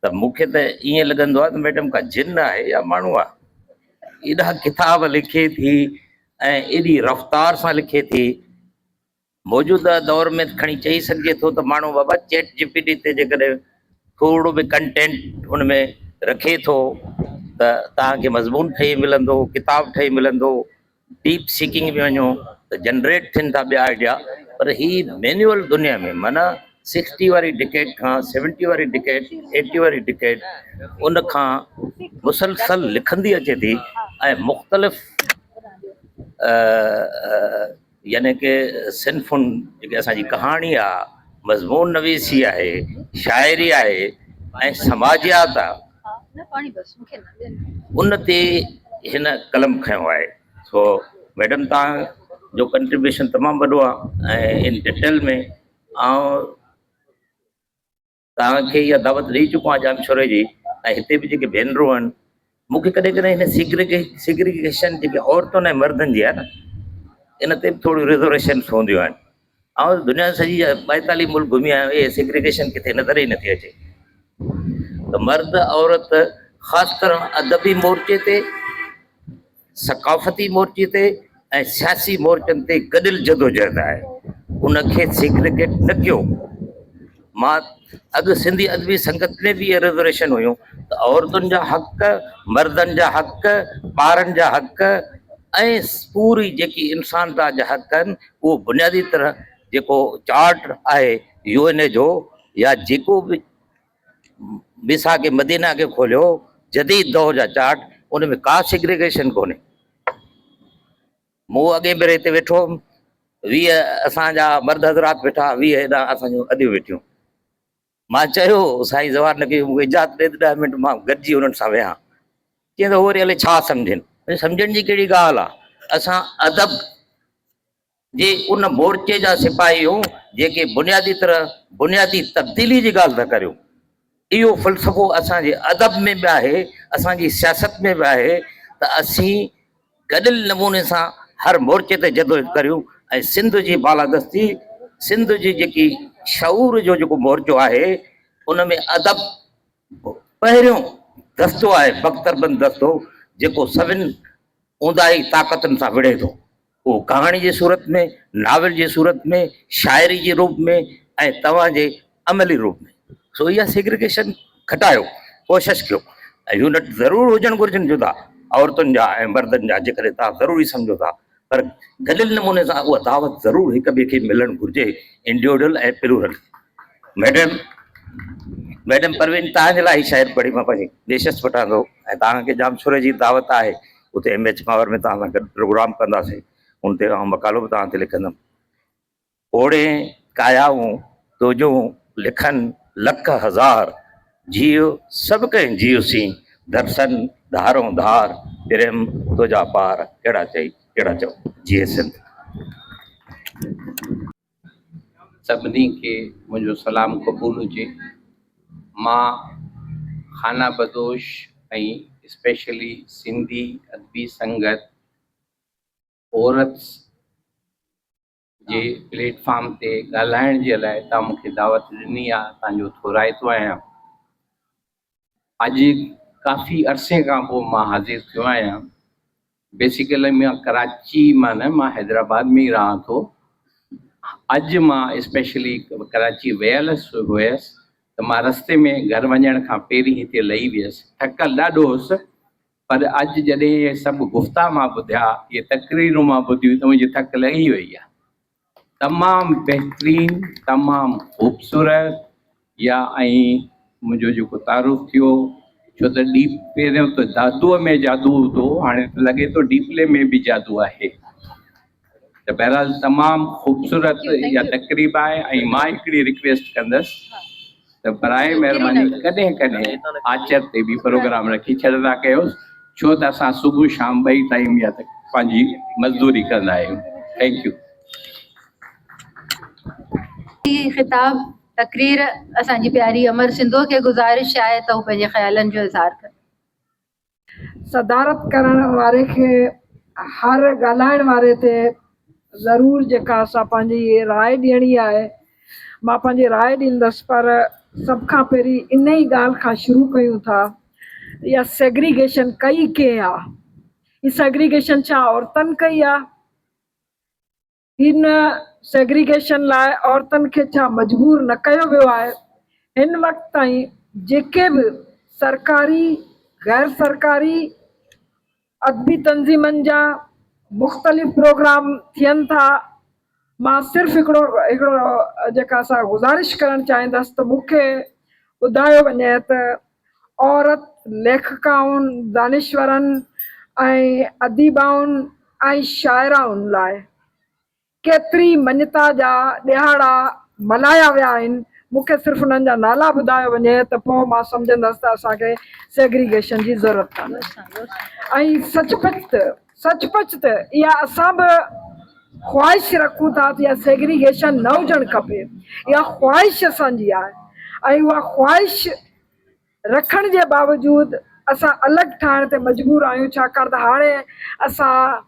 ته مون کي ته ائين لڳندو آهي ته ميڊم ڪا جن آهي يا ماڻهو آهي. ايڏا ڪتاب لکي ٿي ۽ ايڏي رفتار سان لکي ٿي. موجوده دور ۾ کڻي چئي سگهجي ٿو ته ماڻهو بابا چيٽ جي پي ٽي تي جيڪڏهن ٿورڙو به ڪنٽينٽ ان ۾ رکي ٿو ته توهان کي مضمون ٺهي ملندو، ڪتاب ٺهي ملندو، ڊيپ سيڪنگ ۾ وڃو ته جنريٽ ٿين ٿا ٻيا آئيڊيا پر هي مينيول دنيا ۾ معنيٰ سڪسٽي واري ڊڪيڊ کان سيونٽي واري ڊڪيڊ ايٽي واري ڊڪيڊ ان کان مسلسل لکندي اچي ٿي ۽ مختلف يعني ڪه صنفن جيڪي اسان جي ڪهاڻي آ، مضمون نويسي آهي، شاعري آهي ۽ سماجيات آ، ان تي هن قلم کنيو آهي. سو ميڊم توهان جو ڪنٽريبيوشن تمام وڏو آ ۽ ان ڊيٽيل ۾ آئون توهان کي اها دعوت ڏئي چڪو آهيان ڄامشوري جي ۽ هتي به جيڪي ڀينرون آهن مون کي ڪڏهن ڪڏهن هن سيگريگيشن جيڪي عورتن ۽ مردن جي آهي نه ان تي به ٿوريون رزرويشنس هونديون آهن آئون دنيا سڄي جا 42 ملڪ گهمي آيو آهيان اهي سيگريگيشن ڪٿي نظر ئي نٿي اچي ته مرد عورت خاص طرح ادبي مورچي تي ثقافتي مورچي تي ۽ سياسي مورچن تي گڏيل جدوجهد آهي ان کي سيگريگيٽ نه ڪيو. مان اڳ سنڌي ادبي سنگت ۾ به اهي رزرويشن هيون ته عورتن جا حق، مردن جا حق، ٻارن جا حق ۽ پوري جيڪي انسان ذات جا حق آهن اهو بنيادي طرح جيڪو چارٽ آهي يو اين اي جو يا جيڪو به ميثاق مدينه کي کوليو، جديد دور جا چارٽ، ان ۾ ڪا سيگريگيشن ڪونهي. مون اڳئين ڀيري هتي ويٺو هوم، 20 اسان جا مرد حضرات ويٺا، 20 هيڏانهن اسان جون اديون ويٺيون. مان چيو، سائين زوار نقوي مون کي اجازت ڏي ته 10 منٽ مان گڏجي انهن سان ويهان. چيائين ته هو وري الائي ڇا سمجهن. سمجهڻ جي ڪهڙي ڳالهه آ، اسان ادب جي ان مورچي جا سپاهي آهيون جيڪي بنيادي طرح بنيادي تبديلي جي ڳالهه ٿا ڪريون. اهو فلسفو اسان جي ادب ۾ به آهي، اسان جي سياست ۾ به آهي ته اسين گڏيل نموني سان هر مورچي تي جدوجهد ڪريون ۽ سنڌ جي بالادستي، سنڌ جي جيڪي شعور جو جيڪو مورچو آهي ان ۾ ادب پهريون دستو آهي، بختربند دستو جيڪو سڀن اونداهي طاقتن سان وڙهي ٿو. اهو ڪهاڻي جي صورت ۾، ناول جي صورت ۾، شاعري جي روپ ۾ ۽ توهان جي عملي روپ ۾. سو اها سيگريگيشن گهٽايو، ڪوشش ڪيو ۽ يونٽ ضرور هجڻ گهرجن جدا عورتن جا ۽ مردن جا جيڪڏهن توهان ضروري سمجهو ٿا پر گڏيل نموني سان اها دعوت ضرور هڪ ٻئي کي ملڻ گهرجي individual ۽ plural. Madam madam Parveen توهان جي لاء هي شعر پڙهي مان پنهنجي نشست وٺان ٿو ۽ توهان کي ڄامشوري جي دعوت آهي اتي ايم ايڇ پاور ۾ توهان سان گڏ پروگرام ڪنداسين ان تي آئون مقالو به توهان تي لکندم. اوڙين ڪايائون توجون لکن لک هزار جيء سڀ ڪنهن جيء سين درسن ڌارون ڌار پريم توجا پار ڪهڙا چئي ڪهڙا چئون جيئي سنڌ. سڀني کي منهنجو سلام قبول هجي. مان خانه بدوش ۽ اسپيشلي سنڌي ادبي سنگت عورت جي پليٽ فارم تي ڳالهائڻ جي لاء توهان مون کي دعوت ڏني آ تان جو ٿورائتو آهيان. اڄ ڪافي عرصي کان پوء مان حاضر ٿيو آهيان. بيسيڪلي مان ڪراچي مان نه مان حيدرآباد ۾ ئي رهان ٿو. اڄ مان اسپيشلي ڪراچي ويل هيس ته مان رستي ۾ گهر وڃڻ کان پهرين هتي لهي ويس. ٿڪل ڏاڍو هوس پر اڄ جڏهن اهي سڀ گفتا مان ٻڌيا، اهي تقريرون مان ٻڌيون ته منهنجي ٿڪ لهي وئي آهي. تمام بهترين تمام خوبصورت يا ۽ منهنجو جيڪو تعارف ٿيو ڇو ته ڊيپ پهريون ته دادوء ۾ جادو هوندو هو هاڻي ته لڳي ٿو ڊيپلي ۾ به جادو آهي ته بهرحال تمام خوبصورت اها تقريب آهي ۽ مان هڪڙي رڪويسٽ ڪندس ته براء مهرباني ڪڏهن ڪڏهن آچر تي به پروگرام رکي ڇڏندا ڪيوس ڇو ته اسان صبح شام ٻئي ٽائيم يا ته پنهنجي مزدوري ڪندا آهيون thank you. هي خطاب تقرير اسان جي پياري امر سنڌوء کي گذارش آهي ته هو پنهنجي خيالن جو اظهار ڪن. صدارت ڪرڻ واري کي هر ڳالهائڻ واري تي ضرور جيڪا سا پنهنجي راء ڏيڻي آهي مان پنهنجي راء ڏيندس پر سڀ کان پهرين انهي ڳالهه کان شروع ڪيون ٿا اها سيگريگيشن ڪئي ڪنهن آ؟ هي سيگريگيشن ڇا عورتن ڪئي آ؟ هن سيگريگيشن لاء عورتن کي ڇا مجبور نه ڪيو ويو آهي؟ هن وقت تائين جيڪي به سرڪاري، غير سرڪاري ادبي تنظيمن جا مختلف پروگرام ٿين ٿا، مان صرف هڪڙو هڪڙو جيڪا سا گذارش ڪرڻ چاهيندس ته مون کي ٻڌايو وڃي ته عورت ليکڪائن، دانشورن ۽ اديبائن ۽ شاعرائن لاء ڪيتري مڃتا جا ڏهاڙا ملهايا ويا آهن، مون کي صرف انهن جا نالا ٻڌايو وڃي ته پوء مان سمجهندس ته اسان کي سيگريگيشن جي ضرورت ڪانهي ۽ سچ پچ ته سچ پچ ته اها اسان به خواهش رکون ٿا ته اها سيگريگيشن نه هجڻ کپي، اها خواهش اسان جي آهي ۽ اها خواهش رکڻ جي باوجود اسان الڳ ٺاهڻ تي مجبور آهيون ڇاڪاڻ ته هاڻي اسان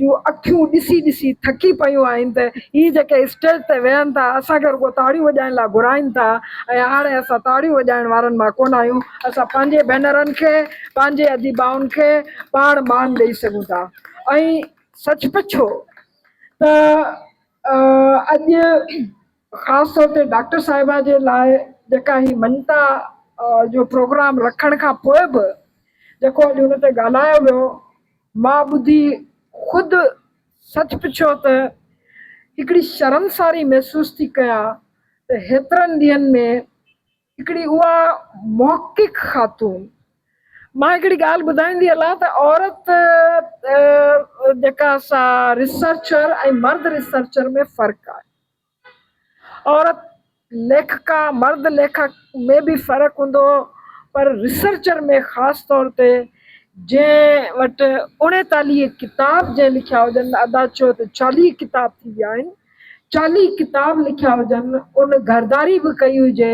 جون اکيون ڏسي ڏسي ٿڪي پيون آهن ته هي جيڪي اسٽيج تي ويهن ٿا اسان کي رڳو تاڙيون وڄائڻ لاء گهرائين ٿا ۽ هاڻي اسان تاڙيون وڄائڻ وارن مان ڪونه آهيون اسان پنهنجي ڀينرن کي پنهنجي اديبائن کي پاڻ مان ڏئي سگهون ٿا ۽ سچ پڇو ته اڄ خاص طور تي ڊاڪٽر صاحبه جي لاء جيڪا هي مڃتا جو پروگرام رکڻ کان پوء به جيڪو اڄ ان تي ڳالهايو ويو، مان ٻڌي خود سچ پڇو ته هڪڙي شرمساري محسوس ٿي ڪيان ته هيترن ڏينهن ۾ هڪڙي اها محقق خاتون، مان هڪڙي ڳالهه ٻڌائيندي هلان ته عورت جيڪا سا ريسرچر ۽ مرد ريسرچر ۾ فرق آهي. عورت ليکڪا مرد ليکڪ ۾ به فرق هوندو پر ريسرچر ۾ خاص طور تي جنهن وٽ 39 ڪتاب جنهن لکيا هجن ادا چيو ته 40 ڪتاب ٿي ويا آهن 40 ڪتاب لکيا هجن ان گهرداري به ڪئي هجي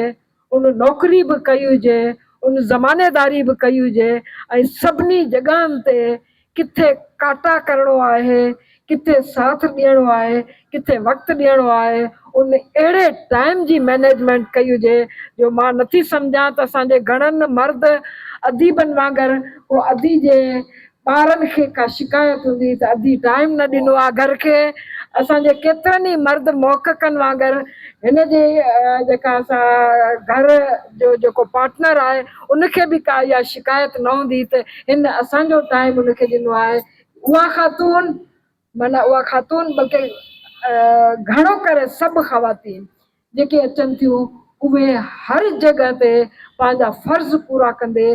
ان نوڪري به ڪئي هجي ان زمانيداري به ڪئي هجي ۽ سڀني جڳهن تي ڪٿي ڪاٽا ڪرڻو آهي، ڪٿي ساٿ ڏيڻو آهي، ڪٿي وقت ڏيڻو آهي، ان اهڙي ٽائيم جي مئنيجمينٽ ڪئي هجي جو مان نٿي سمجهان ته اسان جي گهڻن مرد اديبن وانگر ڪو ادي جي ٻارن کي ڪا شڪايت هوندي ته ادي ٽائيم نه ڏنو آهي گهر کي، اسان جي ڪيترن ئي مرد محققن وانگر هن جي جيڪا سا گهر جو جيڪو پارٽنر آهي ان کي به ڪا اها شڪايت نه هوندي ته هن اسان جو ٽائيم ان کي ڏنو آهي اها خاتون معنيٰ اها خاتون بلڪه گهڻو ڪري سڀ خواتين جيڪي اچن ٿيون اهي هر جڳهه تي پنهنجا فرض پورا ڪندي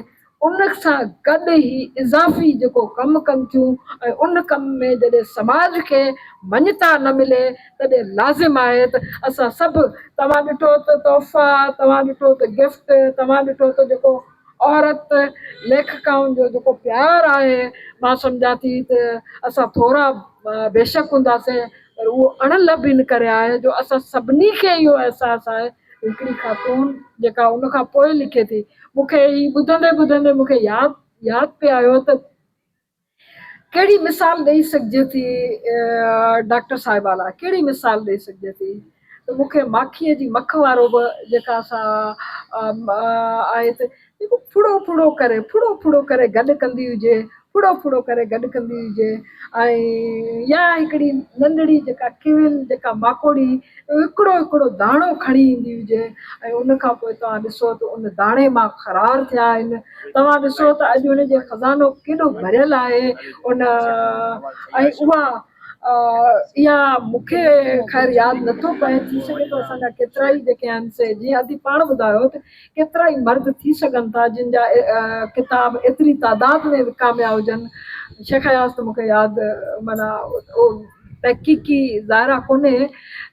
ان سان گڏ هي اضافي جيڪو ڪم ڪن ٿيون ۽ ان ڪم ۾ جڏهن سماج کي مڃتا نه ملي تڏهن لازم آهي ته اسان سڀ توهان ڏٺو ته تحفا توهان ڏٺو ته گفٽ توهان ڏٺو ته جيڪو عورت ليکڪائن جو جيڪو پيار آهي مان سمجهان ٿي ته اسان ٿورا بيشڪ هونداسين پر اهو اڻ لڀ ان ڪري آهي جو اسان سڀني کي اهو احساس آهي هڪڙي خاتون جيڪا ان کان پوء لکي ٿي مون کي هي ٻڌندي ٻڌندي مون کي ياد ياد پئي آيو ته ڪهڙي مثال ڏئي سگهجي ٿي ڊاڪٽر صاحبه لاء ڪهڙي مثال ڏئي سگهجي ٿي ته مون کي ماکيء جي مک وارو به جيڪا سا آهي ته جيڪو ڦڙو ڦڙو ڪري ڦڙو ڦڙو ڪري گڏ ڪندي هجي ڦڙو ڦڙو ڪري گڏ ڪندي هجي ۽ يا هڪڙي ننڍڙي جيڪا ڪيول جيڪا ماڪوڙي هڪڙو هڪڙو داڻو کڻي ايندي هجي ۽ ان کان پوء توهان ڏسو ته ان داڻي مان خرار ٿيا آهن توهان ڏسو ته اڄ ان جي خزانو ڪيڏو ڀريل آهي ان ۽ اها اها مون کي خير ياد نٿو پئي ٿي سگهي ٿو اسان جا ڪيترائي جيڪي آهن سي جيئن ادي پاڻ ٻڌايو ته ڪيترائي مرد ٿي سگهن ٿا جن جا ڪتاب ايتري تعداد ۾ وڪاميا هجن شيخ اياز ته مون کي ياد معنيٰ اهو تحقيقي ظاهر آهي ڪونهي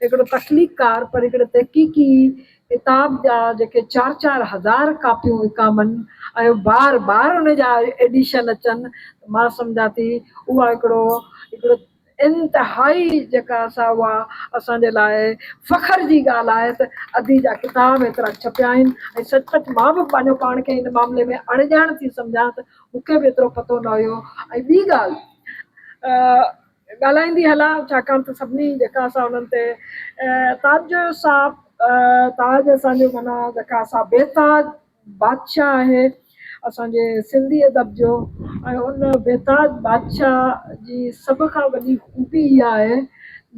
هڪڙو تخليقڪار پر هڪڙي تحقيقي ڪتاب جا جيڪي چار چار هزار ڪاپيون وڪامن ۽ بار بار ان جا ايڊيشن اچن ته مان سمجهان ٿي اها هڪڙو هڪڙو انتهائي جيڪا سا اها اسان جي لاء فخر جي ڳالهه آهي ته ادي جا ڪتاب ايترا ڇپيا آهن ۽ سچ پچ مان به پنهنجو پاڻ کي ان معاملي ۾ اڻڄاڻ ٿي سمجهان ته مون کي به ايترو پتو نه هيو ۽ ٻي ڳالهه ڳالهائيندي هلان ڇاڪاڻ ته سڀني جيڪا سا انهن تي تاج جو صاحب تاج اسان جو معنيٰ جيڪا سا بي تاج بادشاهه آهي اسان جي سنڌي ادب جو ۽ ان بيتاج بادشاهه جي سڀ کان وڏي خوبي اها آهي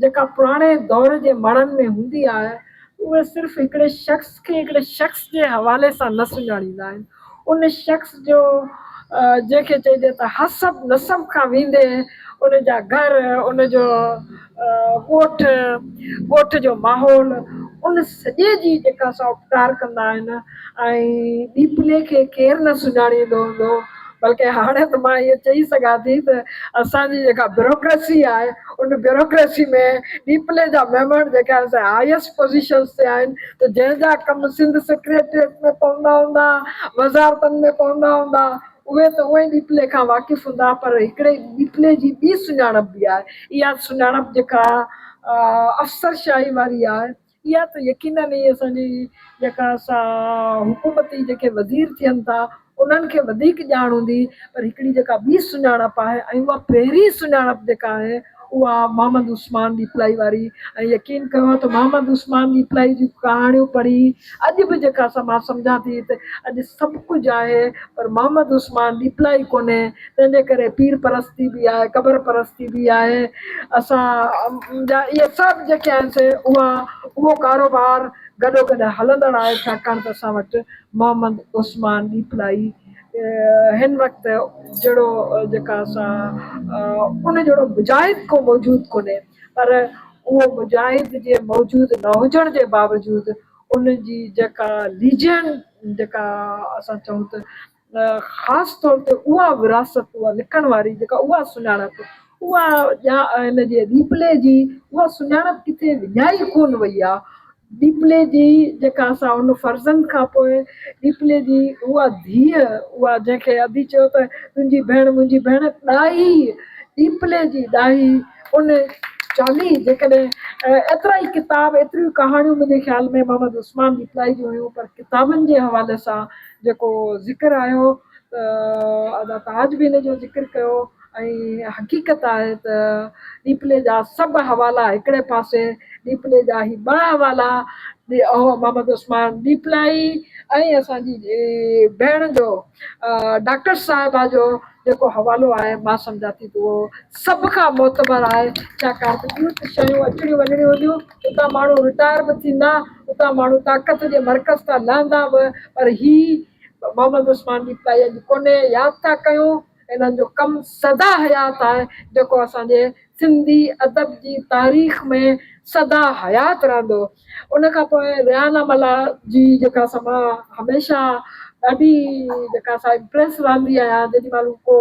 جيڪا پراڻي دور جي ماڻهن ۾ هوندي آهي اهي صرف هڪڙي شخص کي هڪڙي شخص جي حوالي سان نه سڃاڻيندا آهن ان شخص جو جنهن کي چئجي ته حسب نسب کان ويندي ان جا گهر، ان جو ڳوٺ، ڳوٺ جو ماحول ان سڄي جي جيڪا سا اپٽار ڪندا آهن ۽ ڏيپلي کي ڪير نه سڃاڻيندو هوندو بلڪه هاڻي ته مان اهو چئي سگهان ٿي ته اسان جي جيڪا بيوروڪريسي آهي ان بيوروڪريسي ۾ ڏيپلي جا ميمڻ جيڪا آهن سي هائيسٽ پوزيشنس تي آهن ته جنهن جا ڪم سنڌ سيڪريٽريٽ ۾ پوندا هوندا، وزارتن ۾ پوندا هوندا، اهي ته اونئن ئي ڏيپلي کان واقف هوندا پر هڪڙي ڏيپلي جي ٻي سڃاڻپ به آهي، اها سڃاڻپ جيڪا افسرشاهي واري آهي، اها ته يقينن ئي اسان جي جيڪا سا حڪومتي جيڪي وزير ٿين ٿا انهن کي وڌيڪ ڄاڻ هوندي پر هڪڙي جيڪا ٻي سڃاڻپ آهي ۽ اها پهرين سڃاڻپ جيڪا آهي اها محمد عثمان ڏيپلائي واري ۽ يقين ڪيو ته محمد عثمان ڏيپلائي جون ڪهاڻيون پڙهي اڄ به جيڪا سا مان سمجهان ٿي ته اڄ سڀ ڪجهه آهي پر محمد عثمان ڏيپلائي ڪونهي تنهن جي ڪري پير پرستي به آهي قبر پرستي به آهي اسان جا اهي سڀ جيڪي آهن سي اها اهو ڪاروبار گڏو گڏ هلندڙ آهي ڇاڪاڻ ته اسان وٽ محمد عثمان ڏيپلائي هن وقت جهڙو جيڪا اسان ان جهڙو مجاهد ڪو موجود ڪونهي پر اهو مجاهد جي موجود نه هجڻ جي باوجود ان جي جيڪا ليجنڊ جيڪا اسان چئون ته خاص طور تي اها وراثت اها لکڻ واري جيڪا اها سڃاڻپ اها هن جي ڏيپلي جي اها سڃاڻپ ڪٿي وڃائي ڪونه وئي آهي ڏيپلي جي جيڪا سا ان فرزند کان پوء ڏيپلي جي اها ڌيء اها جنهن کي ادي چيو ته تنهنجي ڀيڻ منهنجي ڀيڻ ڏاهي ڏيپلي جي ڏاهي ان 40 جيڪڏهن ايترا ئي ڪتاب ايتريون ڪهاڻيون منهنجي خيال ۾ محمد عثمان ڏيپلائي جون هيون پر ڪتابن جي حوالي سان جيڪو ذڪر آيو ته ادا تاج به ان جو ذڪر ڪيو ۽ حقيقت آهي ته ڏيپلي جا سڀ حوالا هڪڙي پاسي ڏيپلي جا هي ٻه حوالا محمد عثمان ڏيپلائي ۽ اسان جي ڀيڻ جو ڊاڪٽر صاحبه جو جيڪو حوالو آهي مان سمجهان ٿي ته اهو سڀ کان معتبر آهي ڇاڪاڻ ته ٻيون ته شيون اچڻيون وڃڻيون هونديون اتان ماڻهو رٽائر به ٿيندا اتان ماڻهو طاقت جي مرڪز تان لهندا به پر هي محمد عثمان ڏيپلائي اڄ ڪونهي ياد ٿا ڪيون انهن جو ڪم سدا حيات آهي جيڪو اسان جي سنڌي ادب جي تاريخ ۾ سدا حيات رهندو. ان کان پوء ريحانه ملاح جي جيڪا سا مان هميشه ڏاڍي جيڪا سا امپريس رهندي آهيان جيڏي مهل هو ڪو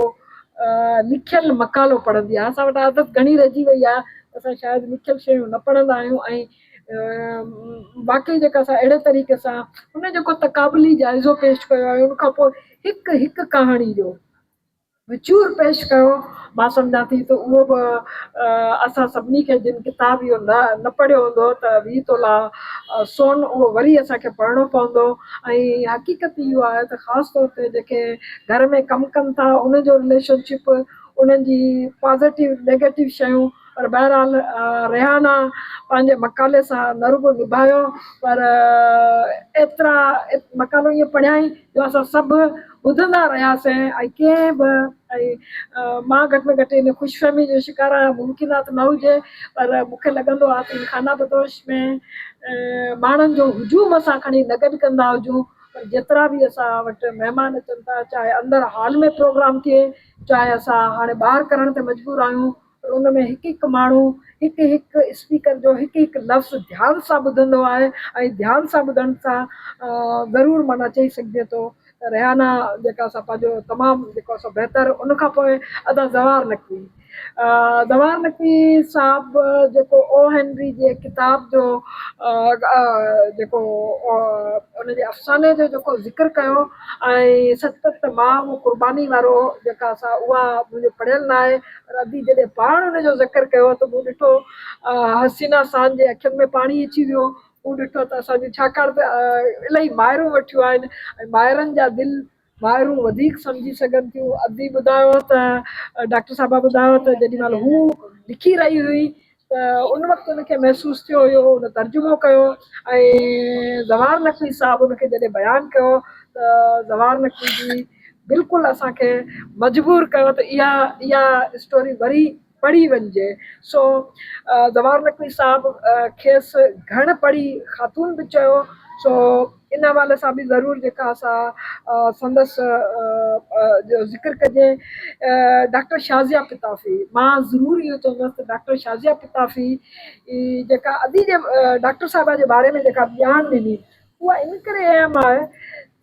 لکيل مقالو پڙهندي آهي. اسان وٽ عادت گهڻي رهجي وئي آهي اسان شايد لکيل شيون نه پڙهندا آهيون ۽ واقعي جيڪا سا اهڙي طريقي سان ان جيڪو تقابلي جائزو پيش ڪيو آهي ان کان پوء هڪ هڪ ڪهاڻي جو وچور پيش ڪيو مان سمجهان ٿي ته اهو به اسان سڀني کي جن ڪتاب اهو نه نه پڙهيو هوندو ته 20 تولا سون اهو وري اسان کي پڙهڻو پوندو ۽ حقيقت اهو آهي ته خاص طور تي جيڪي گهر ۾ ڪم ڪن ٿا انهن جو رليشن شپ انهن جي پازيٽو نيگيٽو شيون پر بهرحال ريحانه پنهنجي مقالي سان نه رڳو نڀايو پر ايترا مقالو ائين پڙهيائين جو اسان سڀ ٻڌندا رهياسين ۽ ڪنهن به ۽ مان گهٽ ۾ گهٽ ان خوش فهمي جو شڪار آهيان ممڪن آهي ته نه هجي پر مون کي لڳندو آهي ته ان خانه بدوش ۾ ماڻهن جو هجوم اسان کڻي نه گڏ ڪندا هجون پر جيترا به اسان وٽ مهمان اچن ٿا چاهي اندر هال ۾ پروگرام ٿئي چاهي اسان هاڻي ٻاهر ڪرڻ تي مجبور آهيون پر ان ۾ هڪ هڪ ماڻهو هڪ هڪ اسپيڪر جو هڪ هڪ لفظ ڌيان سان ٻڌندو آهي ۽ ڌيان سان ٻڌڻ سان ضرور معنيٰ چئي سگهجي ٿو ته ريحانه جيڪا سا پنهنجو تمام جيڪو سو بهتر ان کان پوء ادا زوار نقوي زوار نقوي صاحب جيڪو او هينري جي ڪتاب جو جيڪو ان جي افساني جو جيڪو ذڪر ڪيو ۽ سچ پچ ته مان اهو قرباني وارو جيڪا سا اها منهنجو پڙهيل ناهي پر ادي جڏهن پاڻ ان جو ذڪر ڪيو ته مون ڏٺو حسينا سان جي اکين ۾ پاڻي اچي ويو. مون ڏٺو ته اسان جون ڇاڪاڻ ته الاهي مائرون ويٺيون آهن ۽ مائرن جا دل مائرون وڌيڪ سمجهي سگهن ٿيون. ادي ٻڌايو ته ڊاڪٽر صاحبه ٻڌايو ته جيڏي مهل هو لکي رهي هئي ته ان وقت ان کي محسوس ٿيو هيو ان ترجمو ڪيو ۽ زوار نقوي صاحب ان کي جڏهن بيان ڪيو ته زوار نقوي جي بلڪل اسان کي مجبور ڪيو ته اها اها اسٽوري وري پڙهي وڃجي. سو زوار نقوي صاحب کيس گهڻ پڙهي خاتون به چيو. سو ان حوالي سان به ضرور جيڪا سا سندس جو ذڪر ڪجي. ڊاڪٽر شازيه پتافي، مان ضرور اهو چوندس ته ڊاڪٽر شازيه پتافي جيڪا ادي جي ڊاڪٽر صاحبه جي باري ۾ جيڪا ڄاڻ ڏني اها ان ڪري اهم آهي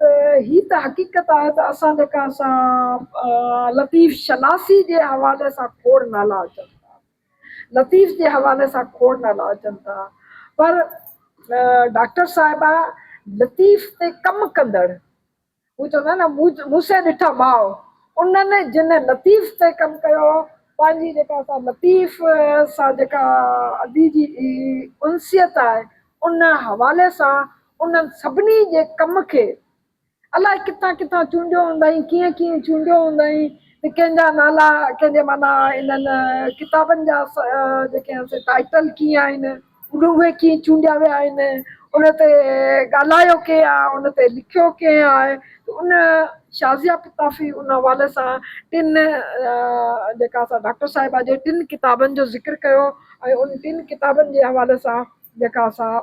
ته هي ته حقيقت آهي ته اسان جيڪا سا لطيف شناسي جي حوالي سان کوڙ نالا اچن ٿا، لطيف جي حوالي سان کوڙ نالا اچن ٿا پر ڊاڪٽر صاحبه لطيف تي ڪم ڪندڙ هو چوندا آهن نه مون سي ڏٺا ماء انهن جن لطيف تي ڪم ڪيو پنهنجي جيڪا سا لطيف سان جيڪا ادي جي انسيت آهي ان حوالي سان انهن سڀني جي ڪم کي الائي ڪٿان ڪٿان چونڊيو هوندائين، ڪيئن ڪيئن چونڊيو هوندائين ته ڪنهن جا نالا ڪنهن جي معنيٰ انهن ڪتابن جا جيڪي آهن سي ٽائيٽل ڪيئن آهن، اهي ڪيئن چونڊيا ويا آهن، ان تي ڳالهايو ڪنهن آهي، ان تي لکيو ڪنهن آهي ته ان شازيه پتافي ان حوالي سان ٽن جيڪا اسان ڊاڪٽر صاحبه جي ٽن ڪتابن جو ذڪر ڪيو ۽ ان ٽن ڪتابن جي حوالي سان جيڪا اسان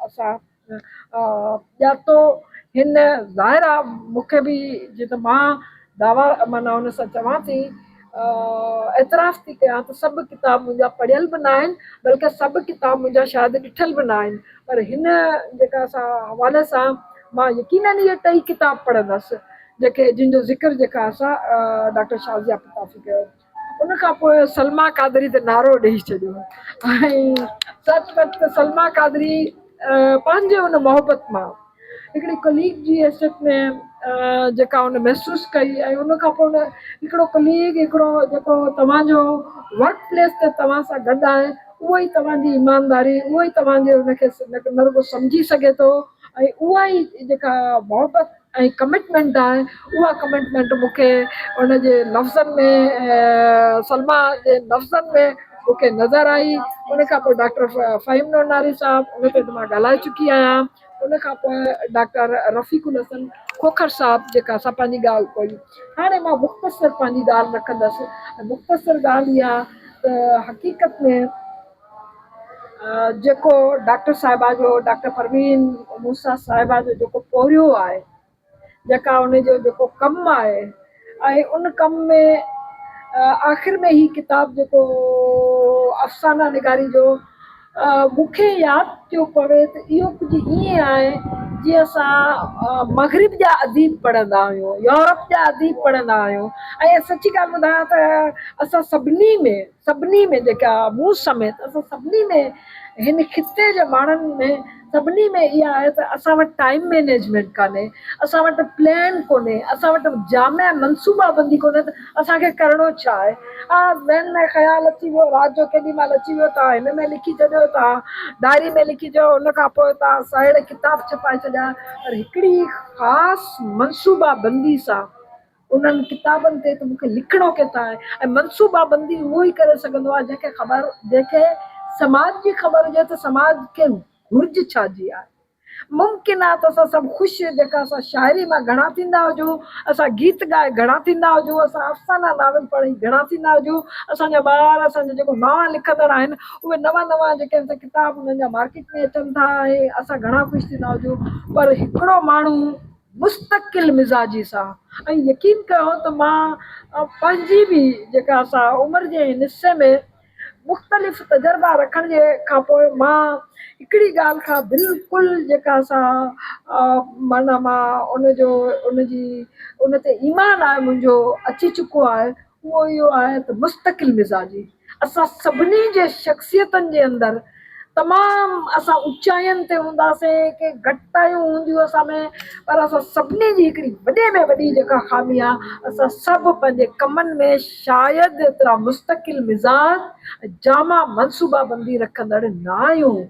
اسان ڄاتو هن ظاهر آ مون کي به جيئن ته مان دعويٰ معنيٰ ان سان چوان ٿي اعتراف ٿي ڪيان ته سڀ ڪتاب منهنجا پڙهيل به نه آهن بلڪه سڀ ڪتاب منهنجا شايد ڏٺل به نه آهن پر هن جيڪا سا حوالي سان مان يقينن اهي ٽئي ڪتاب پڙهندس جيڪي جن جو ذڪر جيڪا سا ڊاڪٽر شازيه پتافي ڪيو. ان کان پوء سلميٰ قادري ته نعرو ڏئي ڇڏيو ۽ سچ پچ ته سلميٰ قادري پنهنجي ان محبت مان هڪڙي ڪليگ جي حيثيت ۾ جيڪا ان محسوس ڪئي ۽ ان کان پوء ان هڪڙو ڪليگ هڪڙو جيڪو توهان جو ورڪ پليس تي توهان سان گڏ آهي اهو ئي توهان جي ايمانداري اهو ئي توهان جي ان کي نه رڳو سمجهي سگهي ٿو ۽ اها ئي جيڪا محبت ۽ ڪمٽمينٽ آهي اها ڪمٽمينٽ مون کي ان جي لفظن ۾ سلميٰ جي لفظن ۾ مون کي نظر آئي ان کان پوء ڊاڪٽر فهيم نوناري صاحب ان تي ته مان ڳالهائي چڪي آهيان ان کان پوء ڊاڪٽر رفيق الحسن کوکر صاحب جيڪا سا پنهنجي ڳالهه ڪئي هاڻي مان مختصر پنهنجي ڳالهه رکندس ۽ مختصر ڳالهه اها ته حقيقت ۾ جيڪو ڊاڪٽر صاحبه جو ڊاڪٽر پروين موسيٰ صاحبه جو جيڪو پورهيو آهي جيڪا ان جو جيڪو ڪم آهي ۽ ان ڪم ۾ آخر ۾ هي ڪتاب جيڪو افسانه نگاري جو مون کي ياد پيو پوي ته اهو ڪجهه ائين آهي جيئن اسان مغرب جا اديب پڙهندا آهيون يورپ جا اديب پڙهندا آهيون ۽ سچي ڳالهه ٻڌايان ته اسان سڀني ۾ سڀني ۾ جيڪا مون سميت اسان سڀني ۾ هن خطي جي ماڻهن ۾ سڀني ۾ اها آهي ته اسان وٽ ٽائيم مينيجمينٽ ڪانهي، اسان وٽ پلان ڪونهي، اسان وٽ جامع منصوبا بندي ڪونهي ته اسان کي ڪرڻو ڇا آهي. ها ذهن ۾ خيال اچي ويو رات جو ڪيڏي مهل اچي ويو توهان هن ۾ لکي ڇڏيو توهان ڊائري ۾ لکي ڇڏيو ان کان پوء توهان سهيڙي ڪتاب ڇپائي ڇڏيا پر هڪڙي خاص منصوبا بندي سان انهن ڪتابن تي ته مون کي لکڻو ڪٿان آهي ۽ منصوبا بندي اهو ئي ڪري سگهندو آهي جنهن کي خبر جنهن کي سماج جي خبر هجي ته سماج کي گهرج ڇا جي آهي. ممڪن آهي ته اسان سڀ خوش جيڪا اسان شاعري مان گهڻا ٿيندا هجون، اسان گيت ڳائي گهڻا ٿيندا هجون، اسان افسانا ناول پڙهي گهڻا ٿيندا هجون، اسان جا ٻار اسان جا جيڪو نوان لکندڙ آهن اهي نوان نوان جيڪي آهن سي ڪتاب انهن جا مارڪيٽ ۾ اچن ٿا ۽ اسان گهڻا خوش ٿيندا هجون پر هڪڙو ماڻهو مستقل مزاجي سان ۽ يقين ڪيو ته مان پنهنجي به جيڪا سا عمر جي هن حصي ۾ مختلف تجربا رکڻ جي کان پوء مان هڪڙي ڳالهه کان بلڪل جيڪا سا معنيٰ مان ان جو ان جي ان تي ايمان آهي منهنجو اچي چڪو آهي اهو اهو آهي ته مستقل مزاجي اسان سڀني جي شخصيتن جي اندر تمام اسان اوچاين تي هونداسين ڪي گهٽتايون هونديون اسان ۾ پر اسان سڀني جي هڪڙي وڏي ۾ وڏي جيڪا خامي آهي اسان سڀ پنهنجي ڪمن ۾ شايد ايترا مستقل مزاج ۽ جامع منصوبا بندي رکندڙ نه آهيون.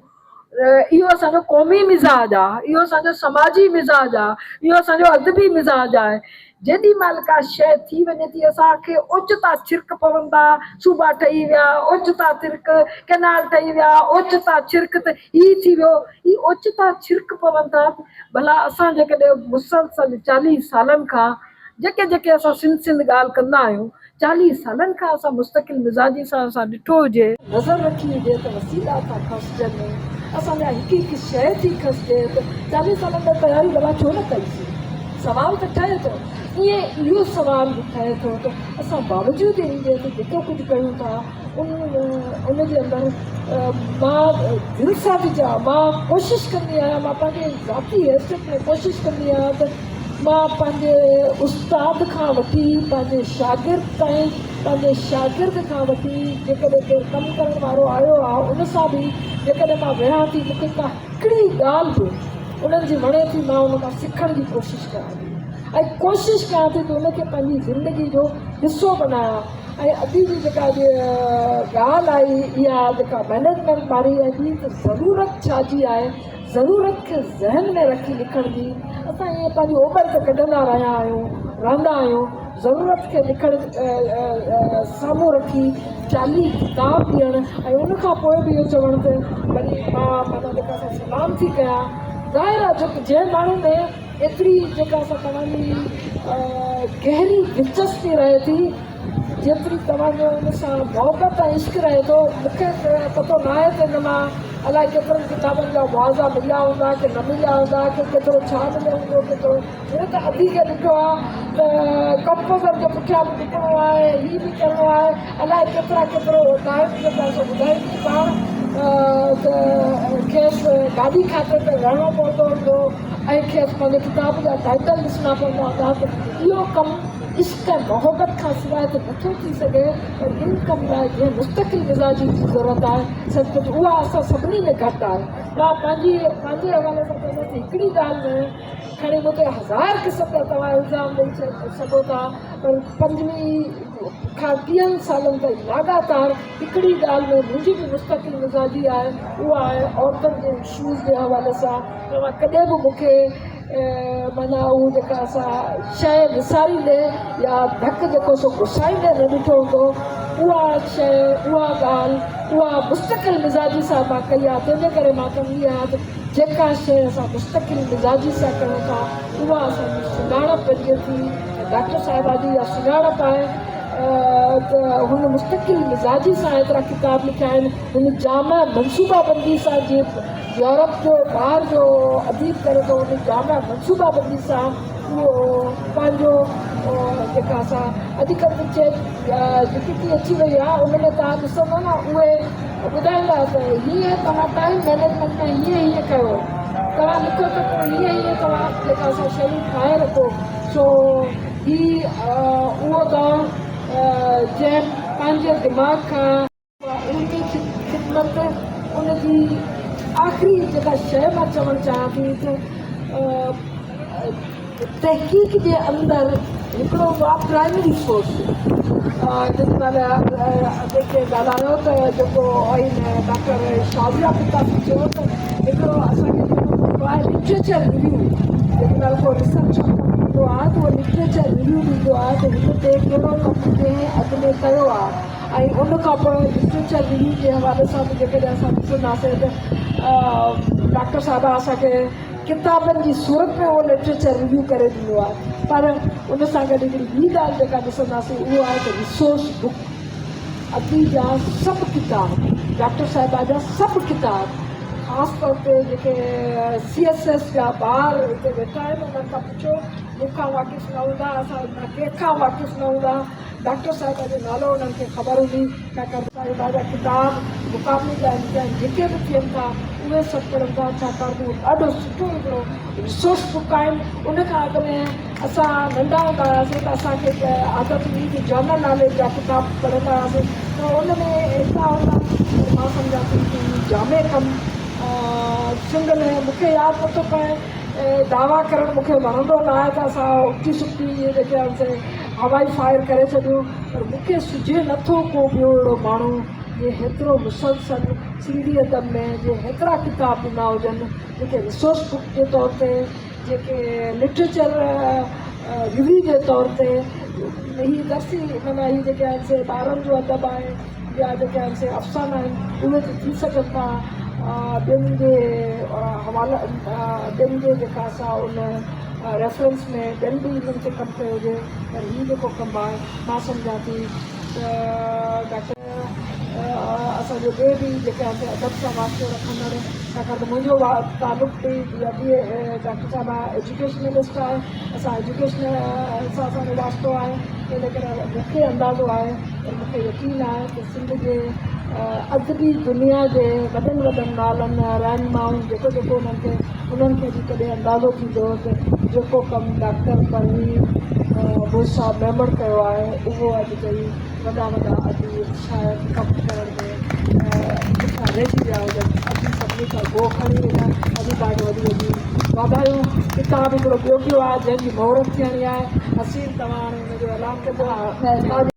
اهو اسان جو قومي مزاج آهي، اهو اسان جو سماجي مزاج آهي، اهو اسان جو ادبي مزاج آهي. جيڏي مهل ڪا شيء ٿي وڃي ٿي اسان کي اوچتا ڇرڪ پون ٿا، صوبا ٺهي ويا، اوچتا ڇرڪ، ڪئنال ٺهي ويا، اوچتا ڇرڪ ته هي ٿي ويو، هي اوچتا ڇرڪ پون ٿا. ڀلا اسان جيڪڏهن مسلسل 40 سالن کان جيڪي جيڪي اسان سنڌ سنڌ ڳالهه ڪندا آهيون، چاليهه سالن کان اسان مستقل مزاجي سان اسان ڏٺو هجي، نظر رکي هجي ته وسيلا ٿا کسجن، اسان جا هڪ هڪ شيء ٿي کسجي ته چاليهه سالن ۾ تياري ڀلا ڇو نه ڪئي سين؟ سوال ته ٺهي ٿو. ائين اهو سوال به ٺهي ٿو ته اسان باوجود ان جي ته جيڪو ڪجهه ڪيون ٿا ان ان جي اندر مان دل سان ٿي چوان مان ڪوشش ڪندي آهيان مان پنهنجي ذاتي حيثيت ۾ ڪوشش ڪندي آهيان ته مان پنهنجي استاد کان وٺي پنهنجي شاگرد تائين پنهنجي شاگرد کان وٺي جيڪڏهن ڪير ڪم ڪرڻ وارو آيو آهي ان سان به جيڪڏهن مان ويهان ٿي مون کي ڪا هڪڙي ڳالهه به انهن جي وڻي ٿي مان ان کان سکڻ جي ڪوشش ڪيان ٿي ۽ ڪوشش ڪيان ٿي ته ان کي پنهنجي زندگي جو حصو بنايان ۽ ادي جي جيڪا اڄ ڳالهه آئي اها جيڪا مئنيجمينٽ واري ۽ ٻي ته ضرورت ڇا جي آهي ضرورت کي ذهن ۾ رکي لکڻ جي اسان ائين پنهنجي اوٻر ته ڪڍندا رهيا آهيون رهندا آهيون ضرورت کي لکڻ سامهون رکي چاليهه ڪتاب ڏيڻ ۽ ان کان پوء به اهو چوڻ ته وري مان معنيٰ جيڪا سا سلام ٿي ڪيان ظاهر آهي جو جنهن ماڻهو ۾ ايتري جيڪا سا توهان جي گهري دلچسپي رهي ٿي، جيتري توهان جو ان سان محبت ۽ عشق رهي ٿو. مون کي پتو ناهي ته ان مان الائي ڪيترن ڪتابن جا معاوضا مليا هوندا ڪي نه مليا هوندا، ڪي ڪيترو ڇا مليو هوندو ڪيترو هن ته ادي کي ڏٺو آهي ته ڪمپوزر جي پٺيان به ڊڪڻو آهي، هي به ڪرڻو آهي، الائي ڪيترا ڪيترو ٽائيم جيڪو آهي سو ٻڌائيندي پاڻ ته کيس گاڏي کاتي تي رهڻو پوندو هوندو. ۽ کيس پنهنجي ڪتاب جا ٽائيٽل ڏسڻا پوندا هوندا ته اهو ڪم عشق ۽ محبت کان سواء ته نٿو ٿي سگهي پر ان ڪم لاء جنهن مستقل مزاجي جي ضرورت آهي سچ پچ اها اسان سڀني ۾ گهٽ آهي. مان پنهنجي پنهنجي حوالي سان چوندس ته هڪڙي ڳالهه ۾ کڻي مون تي هزار قسم جا توهان الزام ڏئي سگهو ٿا پر پنجويهه کان ٽيهن سالن تائين لاڳاتار هڪڙي ڳالهه ۾ منهنجي به مستقل مزاجي آهي اها آهي عورتن جي اشوز جي حوالي سان توهان ڪڏهن به مون کي معنيٰ اهو جيڪا سا شيء وساريندي يا ڌڪ جيڪو سو گسائيندي نه ڏٺو هوندو اها شيء اها ڳالهه اها مستقل مزاجي سان مان ڪئي آهي تنهنجي ڪري مان چوندي آهيان ته جيڪا شيء اسان مستقل مزاجي سان ڪريون ٿا اها اسان جي سڃاڻپ بنجي ٿي ۽ ڊاڪٽر صاحبه جي اها سڃاڻپ آهي ته هن مستقل مزاجي سان ايترا ڪتاب لکيا آهن، هن جامع منصوبه بندي سان جيئن يورپ جو ٻاهر جو اديب ڪري ٿو ان جامع منصوبه بندي سان اهو پنهنجو جيڪا سا اڄڪلهه ته چيٽ جي پي ٽي اچي وئي آهي ان ۾ توهان ڏسندو نه اهي ٻڌائيندا ته هيئن توهان ٽائيم مئنيجمينٽ ۾ هيئن هيئن ڪيو توهان لکو ته پوء هيئن هيئن توهان جيڪا سا شيون ٺاهي رکو سو هي اهو دور جنهن پنهنجي دماغ کان علمي خدمت ان جي آخري جيڪا شيء مان چوڻ چاهيان ٿي ته تحقيق جي اندر هڪڙو هوندو آهي پرائمري سورس جيڏي مهل جيڪي ڳالهايو ته جيڪو ڊاڪٽر شازيه پتافي چيو ته هڪڙو اسان کي جيڪو هوندو آهي لٽريچر ريويو جيڏي مهل ڪو ريسرچ جو ڪم هوندو آهي ته اهو لٽريچر ريويو ڏيندو آهي ته هن تي ڪهڙو ڪم ڪنهن اڳ ۾ ڪيو آهي ۽ ان کان پوء لٽريچر ريويو جي حوالي سان به جيڪڏهن اسان ڏسنداسين ته ڊاڪٽر صاحبه اسان کي ڪتابن جي صورت ۾ اهو لٽريچر ريويو ڪري ڏيندو آهي پر ان سان گڏ هڪڙي ٻي ڳالهه جيڪا ڏسنداسين اهو آهي ته ريسورس بڪ ادي جا سڀ ڪتاب، ڊاڪٽر صاحبه جا سڀ ڪتاب خاص طور تي جيڪي سي ايس ايس جا ٻار هتي ويٺا آهن انهن کان پڇو مون کان واقف نه هوندا اسان مان ڪنهن کان واقف نه هوندا ڊاڪٽر صاحبه جو نالو انهن کي خبر هوندي ڇاڪاڻ ته صاحبه جا ڪتاب مقابلي جا امتحان جيڪي به ٿين ٿا اهي سڀ پڙهن ٿا ڇاڪاڻ ته اهو ڏاڍو سٺو هڪڙو ريسورس بڪ آهن ان کان اڳ ۾ اسان ننڍا هوندا هياسين ته اسان کي هڪ عادت هئي ته جنرل ناليج جا ڪتاب پڙهندا هياسين ته ان ۾ ايترا هوندا پر مان سمجهان ٿي ته هي جامع ڪم سنڌ ۾ مون کي ياد نٿو پئي دعويٰ ڪرڻ مون کي وڻندو نه آهي ته اسان ابتي سبتي اهي جيڪي آهن سي هوائي فائر ڪري ڇڏيون پر مون کي سجهي نٿو ڪو ٻيو اهڙو ماڻهو جنهن هيترو مسلسل سنڌي ادب ۾ جنهن هيترا ڪتاب ڏنا هجن جيڪي ريسورس بڪ جي طور تي جيڪي لٽريچر ريويو جي طور تي هي درسي معنيٰ هي جيڪي آهن سي ٻارن جو ادب آهي يا جيڪي آهن سي افسانا آهن اهي ته ٿي سگهن ٿا ٻين جي حوالي ٻين جي جيڪا سا ان ريفرنس ۾ ٻين به انهن تي ڪم ڪيو هجي پر هي جيڪو ڪم آهي مان سمجهان ٿي ته ڊاڪٽر اسان جو ٻئي به جيڪي آهن ادب سان واسطو رکندڙ ڇاڪاڻ ته منهنجو تعلق به ڊاڪٽر صاحب ايجوڪيشنلسٽ آهي اسان ايجوڪيشن سان اسان جو واسطو آهي ان ڪري مون کي اندازو آهي ۽ مون کي يقين آهي ته سنڌ جي ادبي دنيا جي وڏن وڏن نالن رهنمائن جيڪو جيڪو انهن کي انهن کي به ڪڏهن اندازو ٿيندو ته جيڪو ڪم ڊاڪٽر پروين موسيٰ ميمڻ ڪيو آهي اهو اڄ تائين وڏا وڏا اديب شايد ڪم ڪرڻ ۾ پٺيان رهجي ويا هجن اسين سڀني کان گوء کڻي ويندا اسين توهان کي وڏي وڏي واڌايون ڪتاب هڪڙو ٻيو پيو آهي جنهن جي مهورت ٿيڻي آهي حسين توهان هاڻي ان جو اعلان ڪجو.